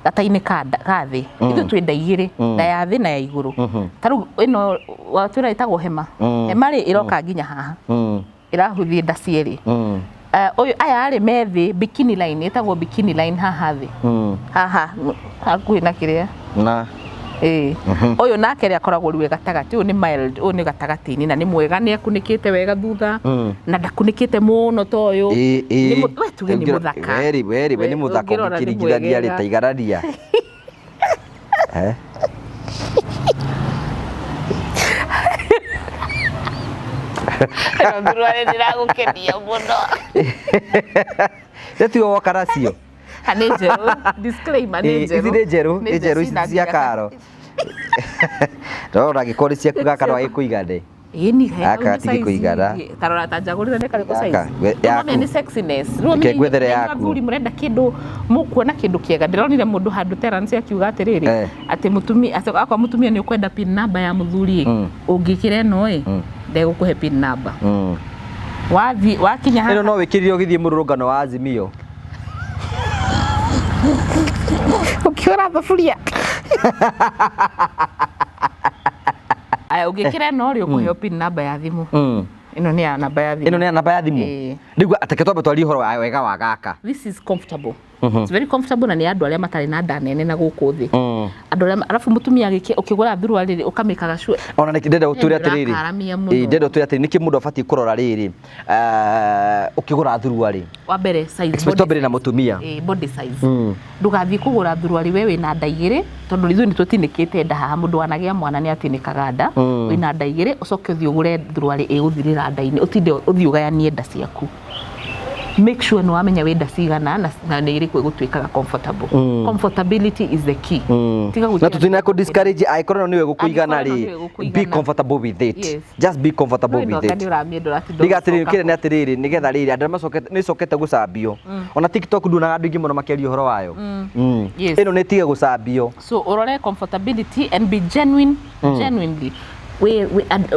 gatainĩ ka thĩ. Ithuĩ twĩ nda igĩrĩ, nda ya thĩ na ya igũrũ. Ta rĩu ĩno watwĩra ĩtagwo hema. Hema rĩ ĩroka nginya haha. Ĩrahuthiĩ nda cierĩ. Ũyũ aya rĩ me thĩ, bikini line, ĩtagwo bikini line haha thĩ. Haha hakuhĩ na kĩrĩa. Na. Ũyũ nake rĩ akoragwo rĩu e gatagatĩ, ũyũ nĩ mild, ũyũ nĩ gatagatĩ-inĩ na nĩ mwega, nĩ akunĩkĩte wega thutha, na ndakunĩkĩte mũno ta ũyũ. Nĩ we tuge nĩ mũthaka. Weri, weri, we nĩ We, mũthaka ũngĩrora nĩ ũngĩkĩringithania rĩ, mwegega. ta igarania. Ĩno thuruarĩ ndĩragũkenia mũno. Nĩ tiwe woka nacio? Ha, nĩ njerũ. Disclaimer, nĩ Ici njerũ. nĩ njerũ, Nĩ nĩ njerũ, ici cina ti cia nginya karo. Ndĩrona angĩkorwo nĩ ciaku gaka no gagĩkũigane. Ĩĩ, ni he, Gaka nĩ gatingĩkũigana. size ingĩ. Ta rora ta njagũrĩra nĩ karĩkũ Gaka, size? we, Rĩu yaku. nĩ sexiness. Rĩu Reke nĩ ngwethere nĩ yaku. athuri mũrenda kĩndũ, mũkuona kĩndũ kĩega. Ndĩronire mũndũ handũ Terence akiuga atĩrĩrĩ, atĩ mũtumia, atĩ akorwo mũtumia nĩ ũkwenda pin number ya mũthuri ĩ, ũngĩkĩra ĩno ĩ, ndegũkũhe pin number. Wathiĩ, wakinya haha. Ĩno no wĩkĩrire ũgĩthiĩ mũrũrũngano wa Azimio. Ũkĩũra thaburia. Aya, ũngĩkĩra ĩno rĩ, ũkũheo pin number ya thimũ. Ĩno nĩ ya namba ya thimũ. Ĩno nĩ ya namba ya thimũ? Ĩĩ. Rĩu ateke twambe twarie ũhoro wa wega wa gaka. This is comfortable. It's very comfortable na nĩ andũ arĩa matarĩ na nda nene na gũkũ thĩ. Andũ arĩa, arabu mũtumia ũkĩgũra thuruarĩ rĩ, ũkamĩkaga sure. Ona nĩ ndĩrenda gũtwĩra Nĩ atĩrĩrĩ. ũrakaramia mũno. Ĩĩ, ndĩrenda gũtwĩra atĩrĩrĩ, nĩkĩ mũndũ abatiĩ kũrora rĩrĩ, ũkĩgũra thuruarĩ? Wa mbere, size, Expect body twambĩrĩrie na size. mũtumia. Ĩĩ, body size. Ndũgathiĩ kũgũra thuruarĩ we wĩna nda igĩrĩ, tondũ ithuĩ nĩ tũtinĩkĩte nda haha, mũndũ wanagĩa mwana nĩ atinĩkaga nda. Wĩna nda igĩrĩ, ũcoke ũthiĩ ũgũre thuruarĩ ĩgũthirĩra nda-inĩ, ũtinde ũthiĩ ũgayanie nda ciaku. Make sure nĩ wamenya wĩ nda cigana na nĩ ĩrĩkũ ĩgũtuĩkaga comfortable. Comfortability is the key. Tiga Na gwĩkĩra tũtina kũ discourage angĩkorwo nĩwe gũkũigana Angĩkorwo rĩ, nĩwe gũkũigana. be comfortable with it. Yes. Just be comfortable No, with it. nĩ ũramĩenda ũratinda Ndiga atĩrĩrĩ, ũgĩcoka kĩrĩa nĩ atĩrĩrĩ, nĩgetha rĩrĩ, andũ arĩa macokete, nĩ ĩcokete gũcambio. Ona TikTok nduonaga andũ aingĩ mũno makĩaria ũhoro wayo. Yes. Ĩno nĩ ĩtige gũcambio. So ũrore comfortability and be genuine, genuinely.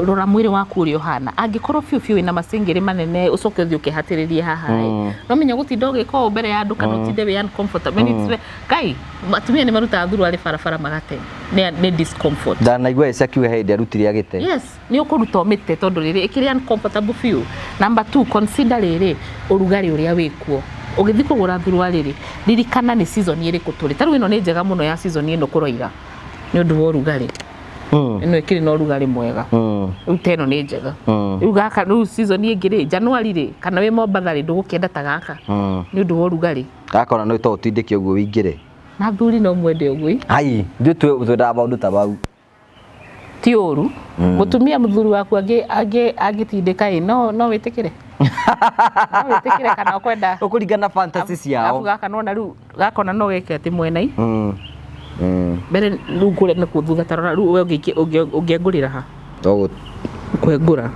Rora mwĩrĩ waku ũrĩa ũhana. Angĩkorwo biũ biũ wĩna macingĩrĩ manene, ũcoke ũthiĩ ũkĩhatĩrĩrie haha ĩ. No menya gũtinda ũgĩka ũũ mbere ya andũ kana ũtinde wĩ uncomfortable. When it's Kai, atumia nĩ marutaga thuruarĩ barabara magate. Nĩ discomfort. Ndanaigua Esi akiuga he hĩndĩ arutire agĩte. Yes, nĩ ũkũruta ũmĩte tondũ rĩrĩ ĩkĩrĩ uncomfortable biũ. Number 2, consider rĩrĩ ũrugarĩ ũrĩa wĩkuo. Ũgĩthiĩ kũgũra thuruarĩ rĩ, ririkana nĩ season ĩrĩkũ tũrĩ. Ta rĩu ĩno nĩ njega mũno ya season ĩno kũroira nĩ ũndũ wa ũrugarĩ. Ĩno ĩkĩrĩ na ũrugarĩ mwega. Rĩu ta ĩno nĩ njega. Rĩu gaka, rĩu season ĩngĩ rĩ, January rĩ, kana wĩ Mombatha rĩ, ndũgũkĩenda ta gaka. Nĩ ũndũ wa ũrugarĩ. Gaka ona no to ũtindĩke ũguo ũingĩre. Na athuri no mwende ũguo ĩ. Ai, ithuĩ twendaga maũndũ ta mau. Ti ũru. Mũtumia mũthuri waku angĩtindĩka ĩ, no wĩtĩkĩre? No wĩtĩkĩre kana ũkwenda? Ũkũringana na fantasy ciao. Arabu gaka nona rĩu, gaka ona no geke atĩ mwena-i. Mbere rĩu ngũre nĩkuo thutha, ta rora rĩu we ũngĩengũrĩra ha? Kwengũra.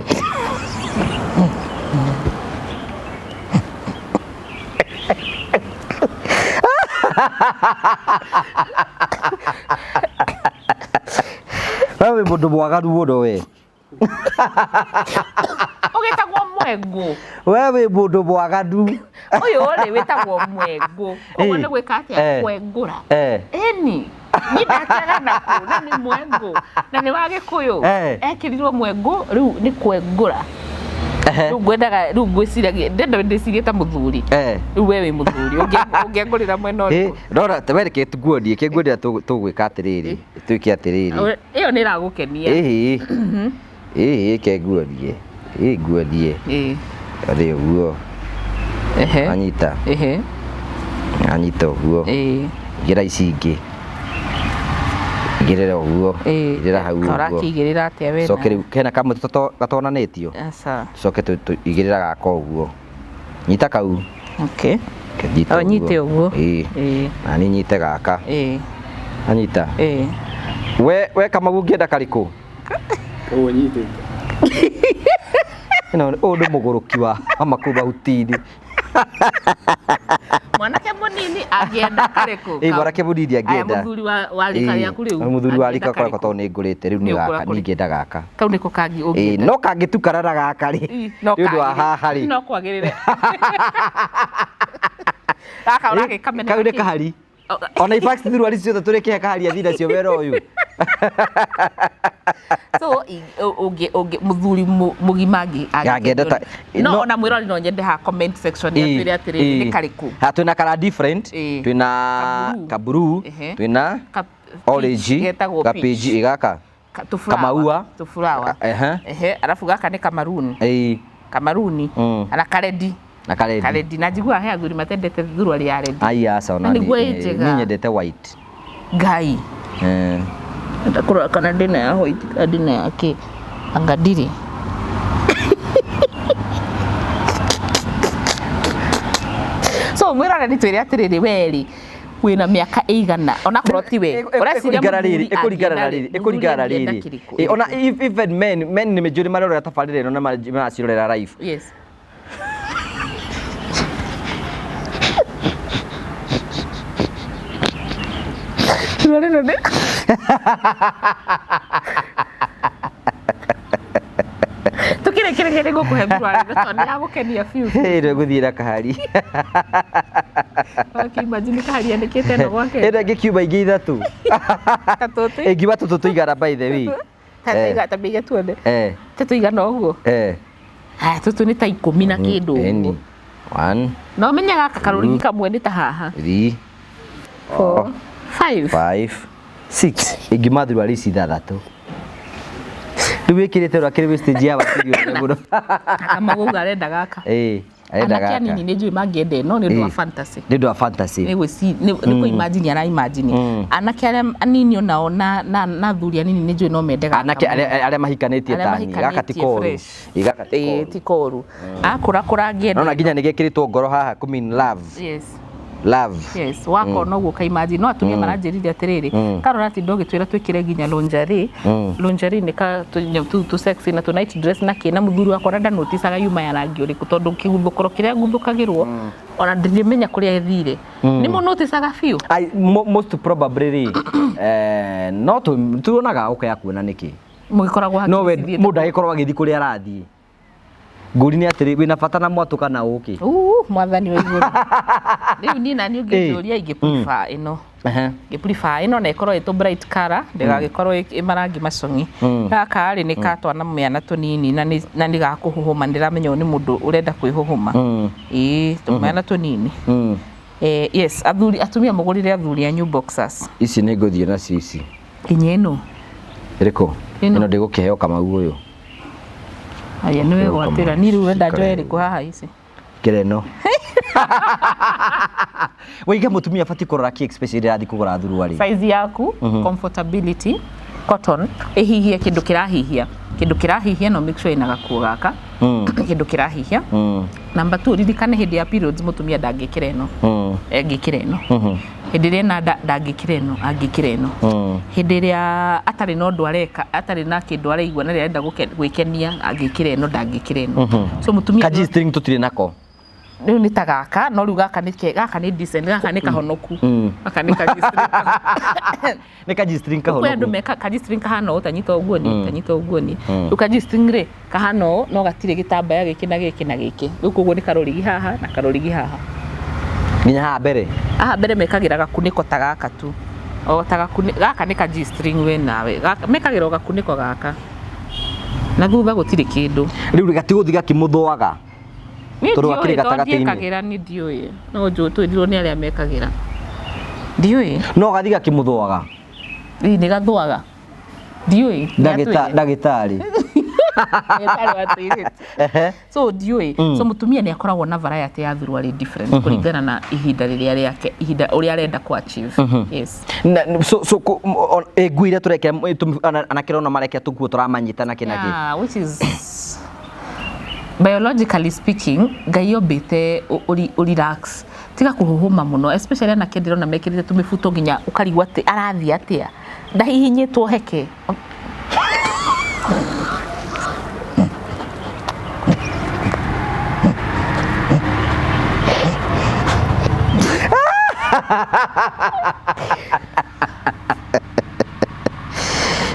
We wĩ mũndũ mwaganu mũno we. Ũgĩtagwo mwengũ. We wĩ mũndũ mwaganu. Ũyũ rĩ wĩtagwo mwengũ. Ũguo nĩ gwĩka atĩa? Kwengũra. Ĩni. Niĩ ndakĩaga nakuo, na nĩ mwengũ. Na nĩ wa Gĩkũyũ. Ekĩrirwo mwengũ, rĩu nĩ kwengũra. Rĩu ngwendaga, rĩu ngwĩciragia, ndĩrenda ndĩcirie ta mũthuri. Rĩu we wĩ mũthuri, ũngĩengũrĩra mwena ũrĩkũ? Rora, ta we reke nguonie, reke nguonie tũgwĩka atĩrĩrĩ, twĩke atĩrĩrĩ. Ĩyo nĩ ĩragũkenia. Ĩhĩ. Ĩhĩ, reke nguonie. Ĩĩ, nguonie. Rĩ ũguo. Anyita. Anyita ũguo. Igĩra ici ingĩ. Igĩrĩra ũguo. Igĩrĩra hau ũguo. Ũrakĩigĩrĩra atĩa we? Coke rĩu, hena kamũtĩ gatonanĩtio? Aca. Coke igĩrĩra gaka ũguo. Nyita kau. Okay. Nyita. O, nyite ũguo. Ĩĩ. Ĩĩ. Na niĩ nyite gaka. Ĩĩ. Anyita. Ĩĩ. We Kamau ũngĩenda karĩkũ? Ũũ nyitĩte. Ĩno ũyũ nĩ mũgũrũki wa makubautini. Mwanake mũnini angĩenda karĩkũ? Ĩĩ, mwanake mũnini angĩenda. Aya, mũthuri wa rika rĩaku rĩu. Mũthuri wa rika angĩenda korakwo karĩkũ? tondũ nĩ ngũrĩte rĩu nĩ Nĩ gaka ũkũra kũrĩ. ningĩenda gaka. Kau nĩko kangĩ Ĩĩ, ũngĩenda. no kangĩtukana na gaka rĩ. Ĩ, no Nĩ ũndũ wa kagĩrĩre. haha rĩ. No kwagĩrĩre. Gaka ũragĩkamena Kau nĩ nakĩ? kahari. Ona in fact thuruarĩ ciothe tũrĩkĩhe kahari athi nacio wĩra ũyũ. So ũngĩ ũngĩ mũthuri mũgima Angĩenda no ona mwĩrori no nyende ha comment section atwĩre atĩrĩrĩ nĩ karĩkũ. Ha twĩna kara different, Ĩĩ. twĩna Kaburu. kaburu, Ehe. twĩna orange, getagwo ka peach gaka. Tũflower. Kamaua. Tũflower. Ehe. Ehe, arabu gaka nĩ kamaruni. Ĩĩ. Kamaruni. Na karedi. Na karedi. Karedi na njiguaga he athuri matendete thuruarĩ ya redi. Ai aca ona Na nĩguo ĩ njega. niĩ nyendete white. Ngai. Eh. Enda kũrora kana ndĩna ya white kana ndĩna ya kĩ. Anga ndirĩ. So mwĩrore nĩ twĩre atĩrĩrĩ we rĩ wĩna mĩaka ĩigana onakorwo ti we ũreciria Ĩkũringana rĩrĩ, mũthuri ĩkũringana na angĩenda rĩrĩ, rĩ, ĩkũringana na mũthuri angĩenda rĩrĩ. kĩrĩkũ? Ĩ, ona even men nĩ njũĩ nĩ marerorera tabarĩra ĩno na maracirorera live. Yes. Tũkĩrĩkĩrĩria nĩ ngũkũhe thuruarĩ ĩno tondũ nĩ yagũkenia biũ. Hĩ, rĩu ngũthiĩ na kahari. Ũkĩ-imagine kahari andĩkĩte ĩno gwake. Ĩno ĩngĩkiuma ingĩ ithatũ. Ta tũtũ. Ĩngiuma tũtũ tũigana by the way. Ta tũiga tuone. Eh. Ta tũigana ũguo. Eh. Haya tũtũ nĩ ta ikũmi na kĩndũ ũguo. Ĩni. One, Na ũmenye gaka karũrigi kamwe nĩ ta haha. three, Four, five. five, six. Ĩngiuma thuruarĩ ici ithathatũ. Rĩu wĩkĩrĩte ũrĩa kĩrĩ stage ya wakiri ũrĩa mũno. Kamau auga arenda gaka. Ĩĩ, arenda Anake gaka. anini nĩ njũĩ mangĩenda ĩno nĩ ũndũ wa Ĩĩ. fantasy. Nĩ ũndũ wa fantasy. Nĩ gwĩci nĩ kũ imagine ara imagine. Anake arĩa anini onao na athuri anini nĩ njũĩ no mende gaka. Anake arĩa mahikanĩtie Arĩa ta niĩ, gaka ti mahikanĩtie koru. fresh. Ĩĩ, gaka ti Ĩĩ koru. ti koru. Akũra kũra angĩenda. Nona nginya nĩ gekĩrĩtwo ngoro haha kũ mean love. Yes. Love. Yes, wakona ũguo ka imagine no atumia maranjĩrire atĩrĩrĩ karora tinda ũgĩtwĩra twĩkĩre nginya lingerie. Lingerie nĩ ka tũnyamũ tũu tũ sexy na tũ night dress na kĩ na mũthuri wakwa ona ndanoticaga yuma ya rangi ũrĩkũ tondũ kĩguthũkũro kĩrĩa nguthũkagĩrwo ona ndingĩmenya kũrĩa ĩthire. Nĩ mũnoticaga biũ. I, most probably rĩ no tuonaga ũkaya kuona nĩkĩ Mũgĩkoragwo no we hakiri cithiĩte mũndũ agĩkorwo agĩthiĩ kũrĩa arathiĩ ngũri nĩ atĩrĩ wĩna bata na mwatũ kana ũkĩ Uu, mwathani wa igũrũ. Rĩu niĩ nani ũngĩnjũria ingĩ prefer ĩno. Ngĩ prefer ĩno na ĩkorwo ĩtũ bright color ndĩgagĩkorwo ĩ marangi macong'i. Gaka rĩ nĩ ka twana mĩana tũnini na nĩ ga kũhũhũma ndĩramenya ũyũ nĩ mũndũ ũrenda kwĩhũhũma. Ĩĩ tũmĩana tũnini. Yes, athuri atumia mũgũrĩre athuri anyu boxers. Ici nĩ ngũthiĩ nacio ici. Nginya ĩno. Ĩrĩkũ? Ĩno. Ĩno ndĩgũkĩheo Kamau ũyũ. Aya nĩwe gwatĩra niĩ rĩu wenda njoe ĩrĩkũ haha ici. Kĩra ĩno. Waiga mũtumia abatiĩ kũrora kĩ especially rĩrĩa arathiĩ kũgũra thuruarĩ. Size yaku, comfortability, cotton, ĩhihie kĩndũ kĩrahihia. Kĩndũ kĩrahihia no make sure ĩna gakuo gaka. Kĩndũ kĩrahihia. Number 2 ririkane hĩndĩ ya periods mũtumia ndangĩkĩra ĩno. Angĩkĩra ĩno. Hĩndĩ ĩrĩa ena nda ndangĩkĩra ĩno, angĩkĩra ĩno. Hĩndĩ ĩrĩa atarĩ na ũndũ areka, atarĩ na kĩndũ araigua na arenda gwĩkenia, angĩkĩra ĩno ndangĩkĩra ĩno. So mũtumia Ka G-string tũtirĩ nako. Rĩu nĩ ta gaka, no rĩu gaka nĩ gaka nĩ decent, gaka nĩ kahonoku. Gaka nĩ ka G-string. Nĩ ka G-string Kwĩ andũ kahonoku. meka ka G-string kahana ũũ tanyita ũguo ni, tanyita ũguo ni. Rĩu ka G-string rĩ kahana ũũ no gatirĩ gĩtambaya gĩkĩ na gĩkĩ na gĩkĩ. Rĩu koguo nĩ karũrigi haha na karũrigi haha. Nginya haha mbere. Haha mbere mekagĩra gakunĩko ta gaka tu. O ta gakunĩko gaka nĩ ka G-string we nawe. Gaka mekagĩra o gakunĩko gaka. Na thutha gũtirĩ kĩndũ. Rĩu gatigũthiĩ gakĩmũthũaga. Niĩ Tondũ ndiũĩ, gakĩrĩ tondũ gatagatĩ-inĩ. ndiĩkagĩra niĩ ndiũĩ. No njũĩ twĩrirwo nĩ arĩa mekagĩra. Ndiũĩ. No gathiĩ gakĩmũthũaga. Ĩĩ nĩ gathũaga. Ndiũĩ. Ndagĩtarĩ. Ndagĩtarĩ wa tũirĩtu. Ehe. So ndiũĩ. So mũtumia nĩ akoragwo na variety ya thuruarĩ different kũringana na ihinda rĩrĩa rĩake, ihinda ũrĩa arenda kũ achieve. Yes. Na so so nguo iria tũrekĩra anake rona marekĩra tũkuo tũramanyita na kĩ na kĩ. Yeah, which is Biologically speaking, Ngai ombĩte ũ relax, tiga kũhũhũma mũno, especially anake. Ndĩrona mekĩrĩte tũmĩbuto nginya ũkarigwo atĩ arathiĩ atĩa, ndahihinyĩtwo heke.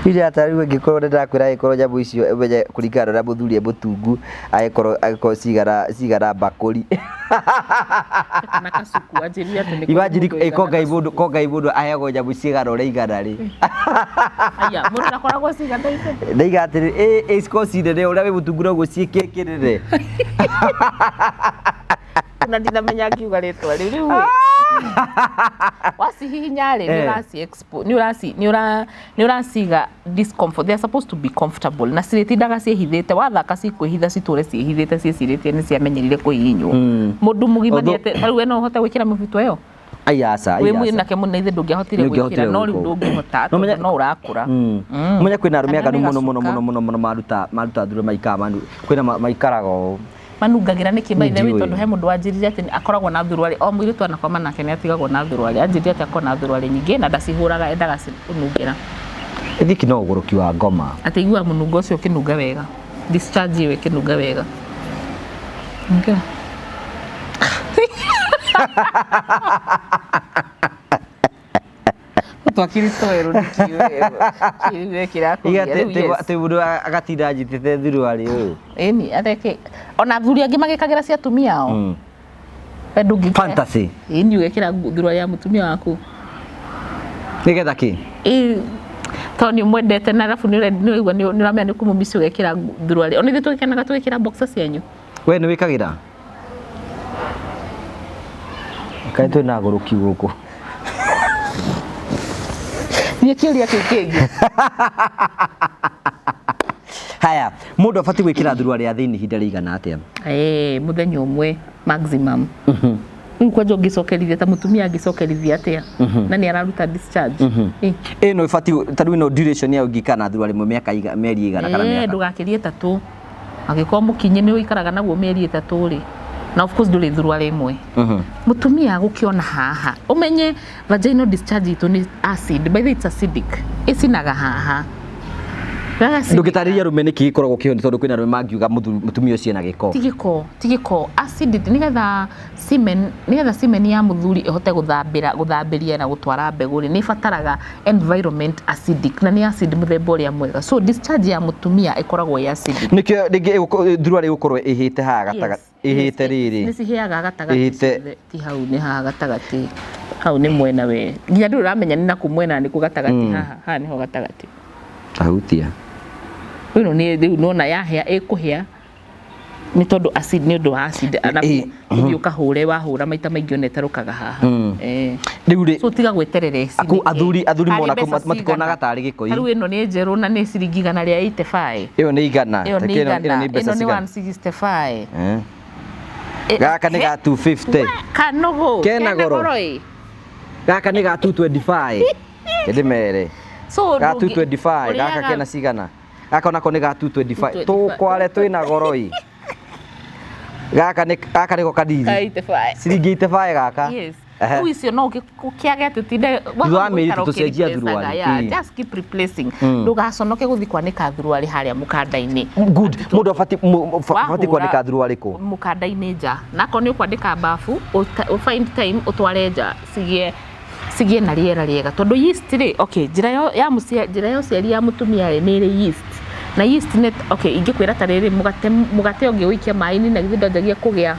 Iria tarĩu angĩkorwo nĩ ndakwĩra, angĩkorwo nyamũ icio ũmenye kũringana na ũrĩa mũthuri e mũtungu, angĩkorwo cigana mbakũri. Kana kacuku, anjĩrire atĩ nĩ kũrĩ Imagine. mũndũ Ko ũigana Ngai mũndũ, ko Ngai mũndũ aheagwo nyamũ cigana ũrĩa igana rĩ. Aya, mũndũ ndakoragwo ciganaine. Ndaiga atĩrĩ, ĩ cikorwo ci nene ũrĩa wĩ mũtungu noguo ciĩkĩkĩrĩre. Na ndinamenya ngiuga rĩtwa rĩu. Rĩu ĩ, wacihihinya rĩ, nĩ ũraci expo nĩ ũraci nĩ ũra nĩ ũraciga discomfort. They are supposed to be comfortable, na cirĩtindaga ciĩhithĩte. Wathaka, cikwĩhitha, citũre ciĩhithĩte, ciĩcirĩtie nĩ ciamenyerire kũhihinywo. Mũndũ mũgima nĩ atĩ tarĩu we no ũhote gwĩkĩra mĩbuto ĩyo? Ai aca. Wĩ mwĩnake mũno, ithe ndũngĩahotire gwĩkĩra, no rĩu ndũngĩhota No tondũ no ũrakũra. Menya kwĩna arũme Kana aganu nĩ mũno mũno gacuka. Mũno mũno mũno, maruta thuro maikaraga manu kwĩna maikaraga ũũ. Manungagĩra nĩkĩ, by the way? Ndiũĩ. Tondũ he mũndũ wanjĩrire atĩ akoragwo na thuruarĩ, o mũirĩtu anakoma nake nĩ atigagwo na thuruarĩ. Anjĩrire atĩ akoragwo na thuruarĩ nyingĩ na ndacihũraga, endaga kũnungĩra. Ithiki no ũgũrũki wa ngoma. Atĩ iguaga mũnungo ũcio ũkĩnunga wega, discharge ĩyo ĩkĩnunga wega. Nungĩra. Twakiri twerũ nĩkĩĩ kĩrakũgia rĩu? Yes. Atĩ mũndũ agatinda anyitĩte thuruarĩ ũyũ. Ĩni areke ona athuri angĩ magĩkagĩra cia atumia ao. We ndũngĩkĩra? Fantasy. Ĩni, ũgekĩra thuruarĩ ya mũtumia waku. Nĩgetha kĩ? Ĩ, tondũ nĩ ũmwendete, na arabu nĩ ũraigua nĩ ũramenya nĩ kũmũmici, ũgekĩra thuruarĩ. Ona ithuĩ tũgĩkenaga tũgĩkĩra boxer cianyu. We nĩ wĩkagĩra? Kaĩ twĩna agũrũki gũkũ? Thiĩ kĩũria kĩu kĩngĩ. Haya, mũndũ abatiĩ gwĩkĩra thuruarĩ ya thĩinĩ ihinda rĩigana atĩa? Mũthenya ũmwe maximum. Rĩu kwanja ũngĩcokerithia ta mũtumia angĩcokerithia atĩa na nĩ araruta discharge? Ĩno ĩbatiĩ ta rĩu ĩno duration ya ũngĩikara na thuruarĩ ĩmwe mĩaka mĩeri ĩigana kana mĩaka? Ndũgakĩrie 3. Angĩkorwo mũkinyi nĩ ũikaraga naguo mĩeri 3 rĩ, na of course ndũrĩ thuruarĩ ĩmwe. Mũtumia gũkĩona haha, ũmenye vaginal discharge itũ nĩ acid. By the way, it's acidic, ĩcinaga haha. Ndũngĩtarĩria arũme nĩkĩ gĩkoragwo kĩho, nĩ tondũ kwĩna arũme mangiuga mũtumia ũcio ena gĩko. Ti gĩko, ti gĩko, acid nĩgetha semen ya mũthuri ĩhote gũthambĩra, gũthambĩria na gũtwara mbegũ rĩ, nĩ ĩbataraga environment acidic, na nĩ acid mũthemba ũrĩa mwega. So discharge ya mũtumia ĩkoragwo ĩ acidic. Nĩkĩo rĩngĩ thuruarĩ ĩgũkorwo ĩhĩte haha gatagatĩ, ĩhĩte rĩrĩ. Nĩ ciheaga gatagatĩ. Ĩhĩte. Ciothe, ti hau, nĩ haha gatagatĩ, hau nĩ mwena, we nginya ndũrĩ ũramenya nĩ nakũ mwena, nĩ kũ gatagatĩ, haha haha nĩho gatagatĩ. Ahutia. Rĩu nĩ rĩu nona yahĩa, ĩkũhĩa nĩ tondũ acid, nĩ ũndũ wa acid, arabu ũthiĩ ũkahũre, wahũra maita maingĩ ona ĩtarũkaga haha. Rĩu rĩ, So tiga gweterera ĩcinĩke. Aku athuri Harĩ mona mbeca matikonaga cigana? tarĩ gĩko. Tarĩu ĩno nĩ njerũ na nĩ ciringi 185. Ĩyo nĩ 100. Ĩyo nĩ Reke ĩno 100. Nĩ mbeca Ĩno nĩ cigana? 165. Gaka nĩ ga 250. Kanũgũ. Kena goro. Ĩ. Gaka nĩ ga 225, ndĩmere. So Ga 225 gaka. Ũrĩaga- Kena cigana? Gaka onako nĩ ga 225. 225. Tũkware twĩna goro ĩ. Gaka nĩ gaka nĩko kanini. Ka 85. Ciringi 85 gaka. Yes. Ehe. Rĩu icio no ũkĩage atĩ ũtinde Thutha wa mĩeri 3 cenjia thuruarĩ. Just keep replacing. Ndũgaconoke gũthiĩ kwanĩka thuruarĩ harĩa mũkanda-inĩ. Good. Mũndũ abatiĩ abatiĩ kwanĩka thuruarĩ kũ? Mũkanda-inĩ nja, na akorwo nĩ ũkwandĩka bafu, find time ũtware nja, cigĩe na rĩera rĩega, tondũ yeast rĩ, okay, njĩra ya njĩra ya ũciari ya mũtumia rĩ, nĩ ĩrĩ yeast, na yeast nĩ, okay, ingĩkwĩra ta rĩrĩ, mũgate ũngĩũikia maĩ-inĩ na githĩ ndwanjagia kũgĩa,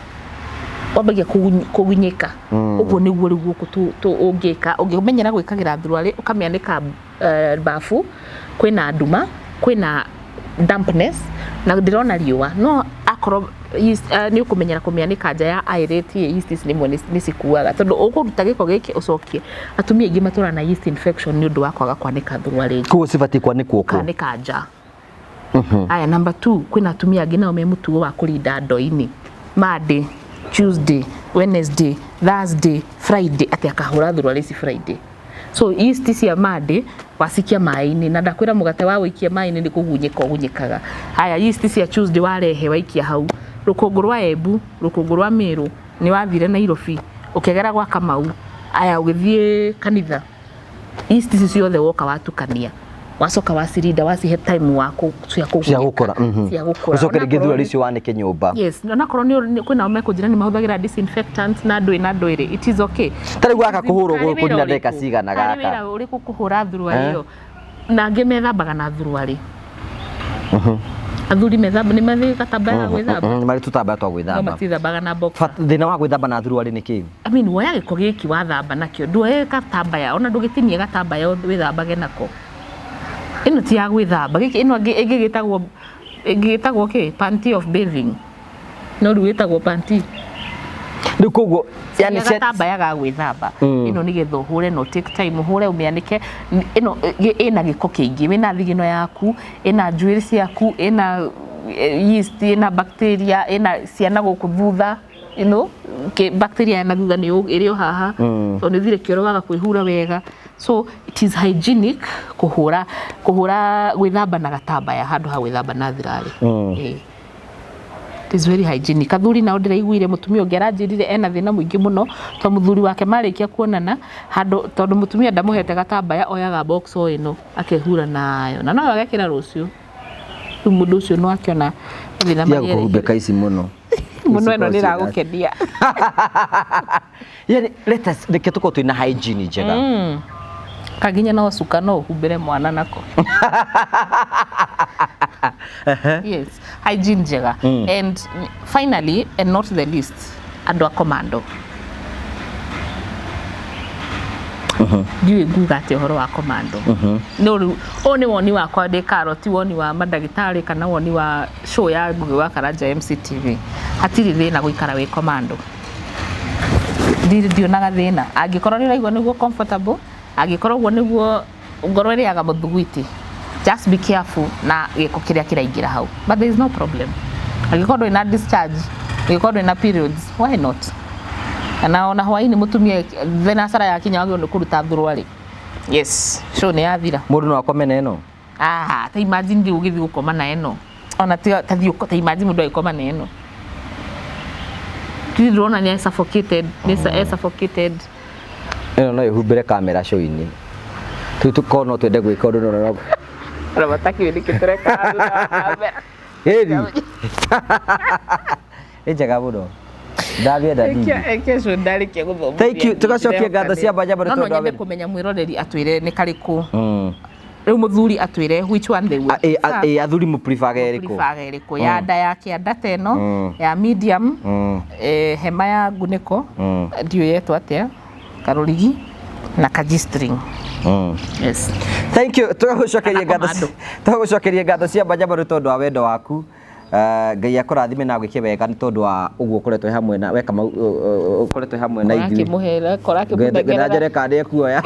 wambagia kũgunyĩka. Ũguo nĩguo rĩu gũkũ ũngĩka, ũngĩmenyera gwĩkagĩra thuruarĩ, ũkamĩanĩka bafu, kwĩna nduma, kwĩna dampness na ndĩrona riũa, no akorwo nĩ ũkũmenyera kũmĩanĩka nja ya aerate, yeast ici rĩmwe nĩ cikuaga, tondũ ũkũruta gĩko gĩkĩ ũcokie. Atumia aingĩ matũraga na yeast infection nĩ ũndũ wa kwaga kwanĩka thuruarĩ nja. Koguo cibatiĩ kwanĩkwo kũ? Kwanĩka nja. Aya, number two, kwĩna atumia angĩ nao me mũtugo wa kũrinda ndoo-inĩ Monday, Tuesday, Wednesday, Thursday, Friday, atĩ akahũra thuruarĩ ici Friday. So yeast cia Monday wacikia maĩ-inĩ, na ndakwĩra mũgate wa wĩikia maĩ-inĩ nĩ kũgunyĩka ũgunyĩkaga. Haya, yeast cia Tuesday warehe waikia hau. Rũkũngũ rwa Embu, rũkũngũ rwa Meru, nĩ wathire Nairobi, ũkĩgera gwa Kamau, aya ũgĩthiĩ kanitha. Yeast ici ciothe woka watukania, wacoka wacirinda, wacihe time wa cia cia gũkũra. Cia gũkũra. Ũcoke rĩngĩ Onakorwo thurari icio wanĩke nyũmba. Yes, onakorwo nĩ kwĩnao mekũnjĩra nĩ mahũthagĩra disinfectant na ndũĩ na ndũĩ, it is okay. Ta rĩu gaka kũhũrwo Karĩ wĩra gũkũnina ndagĩka ũrĩkũ? cigana Karĩ gaka? wĩra ũrĩkũ kũhũra thuruarĩ Eh? ĩyo? Na angĩ methambaga na thuruarĩ. Athuri methamba nĩ mathiĩ gatambaya ga gwĩthamba. Nĩ marĩ tũtambaya twa No gwĩthamba. matithambaga na boxer. Thĩna wa gwĩthamba na thuruarĩ nĩ kĩĩ? I mean, woya gĩko gĩkĩ wathamba nakĩo, nduoye gatambaya, ona ndũgĩtinie gatambaya wĩthambage nako. Ĩno ti ya gwĩthamba, gĩkĩ ĩno ĩngĩ gĩtagwo, ĩngĩ gĩtagwo kĩ? Panty of bathing. No rĩu ĩtagwo panty. Rĩu koguo yani gatambaya ga gwĩthamba. Ĩno nĩgetha ũhũre, no take time ũhũre ũmĩanĩke. Ĩno ĩna gĩko kĩingĩ, wĩna thigino yaku, ĩna njuĩrĩ ciaku, ĩna yeast, ĩna bacteria, ĩna ciana gũkũ thutha. You know, bacteria na thutha nĩ ĩrĩ o haha. So nĩ ũthire kĩoro waga kwĩhura wega. So it is hygienic kũhũra, kũhũra gwĩthamba na gatambaya handũ ha gwĩthamba na thirarĩ. It is very hygienic. Athuri nao ndĩraiguire mũtumia ũngĩ aranjĩrire ena thĩna mũingĩ mũno to mũthuri wake marĩkia kuonana handũ, tondũ mũtumia ndamũhete gatambaya, oyaga box o ĩno akehura nayo na no agekĩra rũciũ. Rĩu mũndũ ũcio no akĩona mathĩna Tiga marĩa kũhumbĩka ici mũno. Mũno ĩno nĩ ĩragũkenia. Yani let us reke tũkorwo twĩna hygiene njega. Kaginya no cuka no ũhumbĩre mwana nako. Yes, hygiene njega. And finally and not the least, andũ a commando. Ndiũĩ nguga atĩa ũhoro wa commando. No rĩu ũyũ nĩ woni wakwa ndĩ Karo, ti woni wa mandagĩtarĩ kana woni wa show ya Ngugi wa Karanja MCTV. Hatirĩ thĩna gũikara wĩ commando. Ndionaga thĩna. Angĩkorwo nĩ ũraigua nĩguo comfortable, angĩkorwo ũguo nĩguo ngoro ĩrĩaga mũthugwiti, just be careful na gĩko kĩrĩa kĩraingĩra hau. But there is no problem. Angĩkorwo ndũrĩ na discharge, angĩkorwo ndũrĩ na periods, why not? Na ona hwaĩ-inĩ mũtumia thinacara yakinya wagĩrĩirwo nĩ kũruta thuruarĩ. Yes, show nĩ yathira. Mũndũ no akome na ĩno? Ah, ta imagine rĩu ũgĩthiĩ gũkoma na ĩno. Ona ti ta thiĩ ta imagine mũndũ agĩkoma na ĩno. Ti ndĩrona nĩ suffocated, nĩ suffocated. Ĩno no ĩhumbĩre kamera show-inĩ. Rĩu tũkorwo no twende gwĩka ũndũ no no. Ona matakĩũĩ nĩkĩ tũreka thutha wa kamera. Hĩri. Nĩ njega mũno. Ndabienda ndingi. Eke show ndarĩkia gũthomithia. Thank you. Tũgacokia ngatho cia mbanja No tondũ no wa nyende wendo. kũmenya mwĩroreri atwĩre nĩ karĩkũ. Rĩu mũthuri atwĩre which one they would prefer. Athuri mũpreferga ĩrĩkũ? Preferga ĩrĩkũ? Ya nda ya kĩanda ta ĩno, ya medium, hema ya ngunĩko, ndiũĩ yetwo atĩa, karũrigi na ka G-string. Yes. Thank you. Tũgagũcokeria Kana ngatho. commando. Tũgagũcokeria ngatho cia mbanja nĩ tondũ wa wendo waku. Ngai akũrathime na agwĩke wega nĩ tondũ wa ũguo ũkoretwo wĩ hamwe na weka ũkoretwo wĩ hamwe na ithuĩ. Korakĩmũhera, Ngwenda korakĩmũnengerera. njore kana nĩ ekuoya.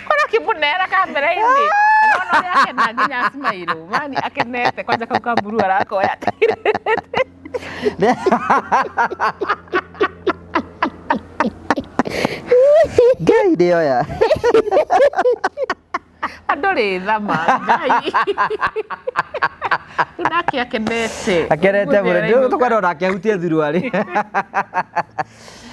Korakĩmũnera kamera-inĩ. Nona ũrĩa akena nginya smile. Mani akenete kwanja kau ka mburu arakoya. Ngai ndĩoya. Andũ rĩ thama Ngai. Rĩu nake akenete. Akenete mũno. Tũkwenda onake ahutie thuruarĩ.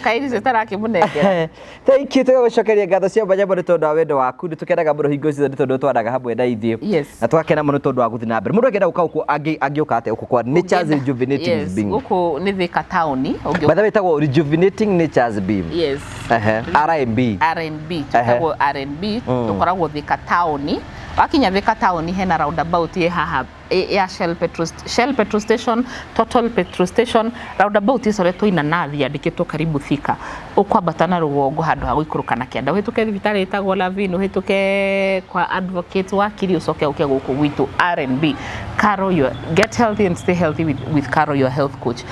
Kairi citarakĩmũnengera. Thank you. Tũgagũcokeria ngatho cia mbanja nĩ tondũ wa wendo waku. Nĩ tũkenaga mũno hingo ciothe nĩ tondũ twaraga hamwe na ithuĩ. Yes. Na tũgakena mũno tondũ wa gũthiĩ na mbere. Mũndũ angĩenda gũka gũkũ angĩũka atĩa gũkũ kwa Nature's Rejuvenating Yes, Being? gũkũ nĩ Thika taũni. By the way, ĩtagwo Rejuvenating Nature's Being. Yes. R&B. R&B. Tũtagwo R&B. Tũkoragwo Thika taũni. Wakinya Thika taũni hena roundabout ĩ haha ya Shell Petrol, Shell Petrol Station, Total Petrol Station, roundabout ĩcoretwo inanathi yandĩkĩtwo karibu Thika. Ũkwambata na rũgongo handũ ha gũikũrũka na kĩanda, ũhĩtũke thibitarĩ ĩtagwo Lavin, ũhĩtũke kwa advocate wakiri, ũcoke ũke gũkũ gwitũ R&B. Caro, your, get healthy and stay healthy with Caro, your health coach.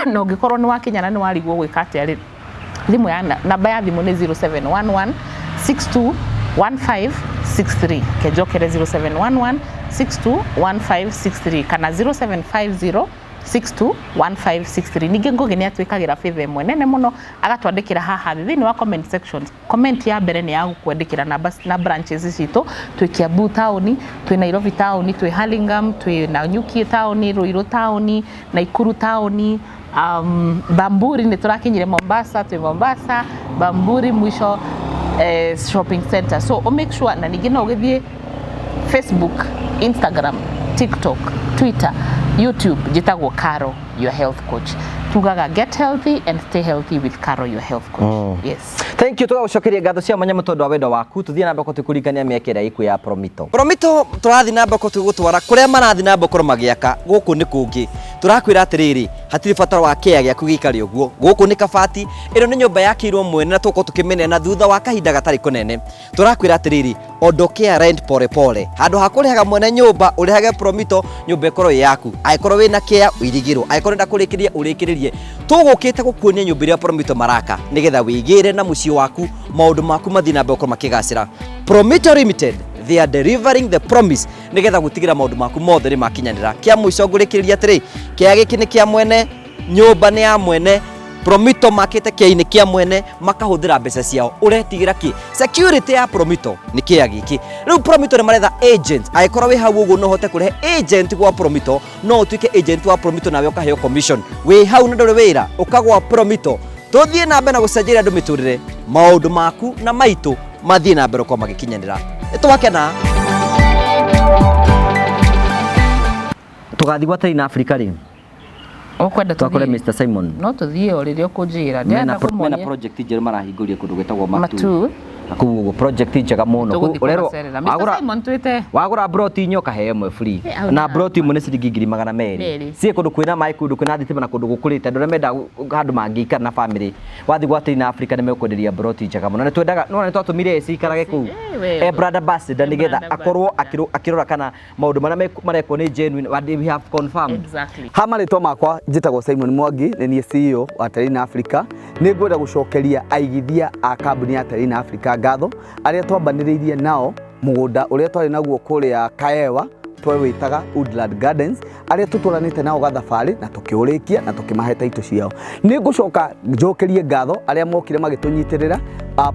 Na ũngĩkorwo nĩ wakinya na nĩ warigwo gwĩka atĩa rĩ, thimũ ya namba ya thimũ nĩ 0711 62 1563. Kenjokere 0711 62 1563 kana 0750 621563. Ningĩ Ngũgĩ nĩ atwĩkagĩra favor ĩmwe nene mũno, agatwandĩkĩra haha thĩ thĩinĩ wa comment section. Comment ya mbere nĩ ya gũkwandĩkĩra namba na branches citũ. Twĩ Kiambu taũni, twĩ Nairobi taũni, twĩ Hurlingham, twĩ Nanyuki taũni, Ruiru taũni, Naikuru taũni, Bamburi nĩ tũrakinyire Mombasa, twĩ Mombasa, Bamburi mwisho shopping center. So o make sure na ningĩ no ũgĩthiĩ Facebook, Instagram, TikTok, Twitter, YouTube, njĩtagwo Caro your health coach. Tugaga get healthy and stay healthy with Caro your health coach. Yes. Thank you, tũgagũcokeria ngatho cia mwanya tondũ wa wendo waku. Tũthiĩ na mbere tũkũririkania mĩaka ĩrĩa ĩkuo ya Promito. Promito tũrathiĩ na mbere tũgũtwara kũrĩa marathiĩ na mbere magĩaka gũkũ nĩ kũngĩ. Tũrakwĩra atĩrĩrĩ, hatirĩ bata wa kĩa gĩaku gĩikare ũguo. Gũkũ nĩ kabati, ĩno nĩ nyũmba yakĩirwo mwene na tũgũkorwo tũkĩmĩneana thutha wa kahinda gatarĩ kũnene. Tũrakwĩra atĩrĩrĩ, ondokea rent pole pole. Handũ ha kũrĩhaga mwene nyũmba, ũrĩhage Promito, nyũmba ĩkorwo ĩ yaku. Angĩkorwo wĩna kĩa ũirigĩrwo, angĩkorwo ũrenda kũrĩkĩrĩria ũrĩkĩrĩrie. Tũgũkĩte gũkuonia nyũmba ĩrĩa Promito maraka nĩgetha wĩigĩre na mũciĩ waku, maũndũ maku mathiĩ na mbere gũkorwo makĩgacĩra. Promito Limited, they are delivering the promise nĩgetha gũtigĩra maũndũ maku mothe nĩ makinyanĩra. Kĩa mũico ngũrĩkĩrĩria atĩrĩ, kĩa gĩkĩ nĩ kĩa mwene, nyũmba nĩ ya mwene, Promito makĩte kĩa-inĩ kĩa mwene, makahũthĩra mbeca ciao. Ũretigĩra kĩ? Security ya Promito nĩ kĩa gĩkĩ. Rĩu Promito nĩ maretha agent. Angĩkorwo wĩ hau ũguo no ũhote kũrehe agent gwa Promito, no ũtuĩke agent wa Promito nawe ũkaheo commission. Wĩ hau na ndũrĩ wĩra, ũkagwa Promito. Tũthiĩ na mbere na gũcenjeria andũ mĩtũrĩre, maũndũ maku na maitũ mathiĩ na mbere gũkorwo magĩkinyanĩra. Nĩ twakena. Tũgathiĩ gwa Terrain Africa rĩ? Ũkwenda Twakore tũthiĩ? Mr. Simon. No tũthiĩ o rĩrĩa ũkũnjĩra. Mena Ndĩrenda mena kũmonia. project njerũ marahingũrire kũndũ gwĩtagwo Matu. Matu. Na kũu ũguo project njega mũno. Tũgũthiĩ Ũrerwo kũmacerera. Mr. Simon twĩte. Wagũra broti inya ũkaheo ĩmwe free. Hau Na nĩ broti ĩmwe nĩ ciringi 200,000. Merĩ. Ciĩ kũndũ kwĩna maĩ, kũndũ kwĩna thitima na kũndũ gũkũrĩte. Andũ arĩa menda handũ mangĩikara na family. Wathiĩ gwa Terrain Africa nĩ mekwenderia broti njega mũno. Na nĩ twendaga, nĩwona nĩ twatũmire AC ikarage kũu. We. Brand ambassador nĩgetha Brand akorwo ambassador. akĩrora kana maũndũ marĩa marekwo nĩ genuine, and we have confirmed. Exactly. Ha marĩtwa makwa njĩtagwo Simon Mwangi, nĩ niĩ CEO wa Terrain Africa. Nĩ ngwenda gũcokeria aigithia a kambuni ya Terrain Africa ngatho arĩa twambanĩrĩirie nao mũgũnda ũrĩa twarĩ naguo kũrĩa Kaewa twewĩtaga Woodland Gardens, arĩa tũtwaranĩte nao gathabarĩ na tũkĩũrĩkia na tũkĩmahe taitũ ciao. Nĩ ngũcoka njokerie ngatho arĩa mokire magĩtũnyitĩrĩra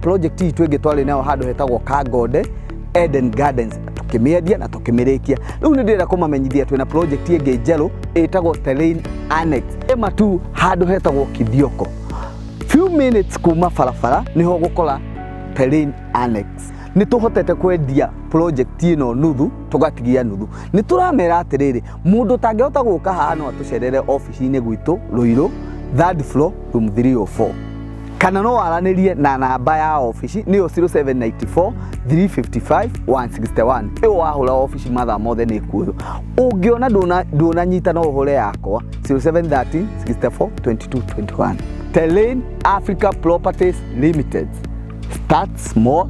project itũ ĩngĩ twarĩ nayo handũ hetagwo Kangonde Eden Gardens, tukĩmĩendia na tukĩmĩrĩkia. Rĩu nĩ ndĩrenda kũmamenyithia twĩna project ĩngĩ njerũ ĩtagwo Terrain Annex ĩma tu handũ hetagwo Kithioko, few minutes kuma barabara nĩho gũkora Terrain Annex. Nĩ tũhotete kwendia project ĩno nuthu, tũgatigia nuthu. Nĩ tũramera atĩrĩrĩ, mũndũ ũtangĩhota gũka haha no atũcerere ofici-inĩ gwitũ Ruiru, third floor, room 304, kana no waranĩrie na namba ya ofici nĩyo 0794 355 161. Ĩyo wahũra ofici mathaa mothe nĩ ĩkuoywo. Ũngĩona ndũnanyita no ũhũre yakwa 0713 64 22 21. Terrain Africa Properties Limited. Start small,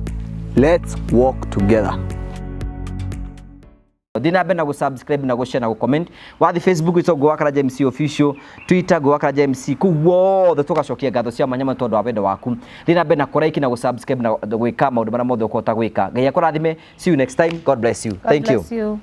let's walk together. Thiĩ na mbere na gũ-subscribe na gũ-share na gũ-comment. Wathiĩ Facebook ĩtagwo Ngũgĩ wa Karanja MC Official, Twitter Ngũgĩ wa Karanja MC, kũu guothe tũgacokia ngatho cia mwanya mũno tondũ wa wendo waku. Thiĩ na mbere na kũ-like na gũ-subscribe na gwĩka maũndũ marĩa mothe ũkũhota gwĩka. Ngai akũrathime. See you next time. God bless you. God Thank you. bless you.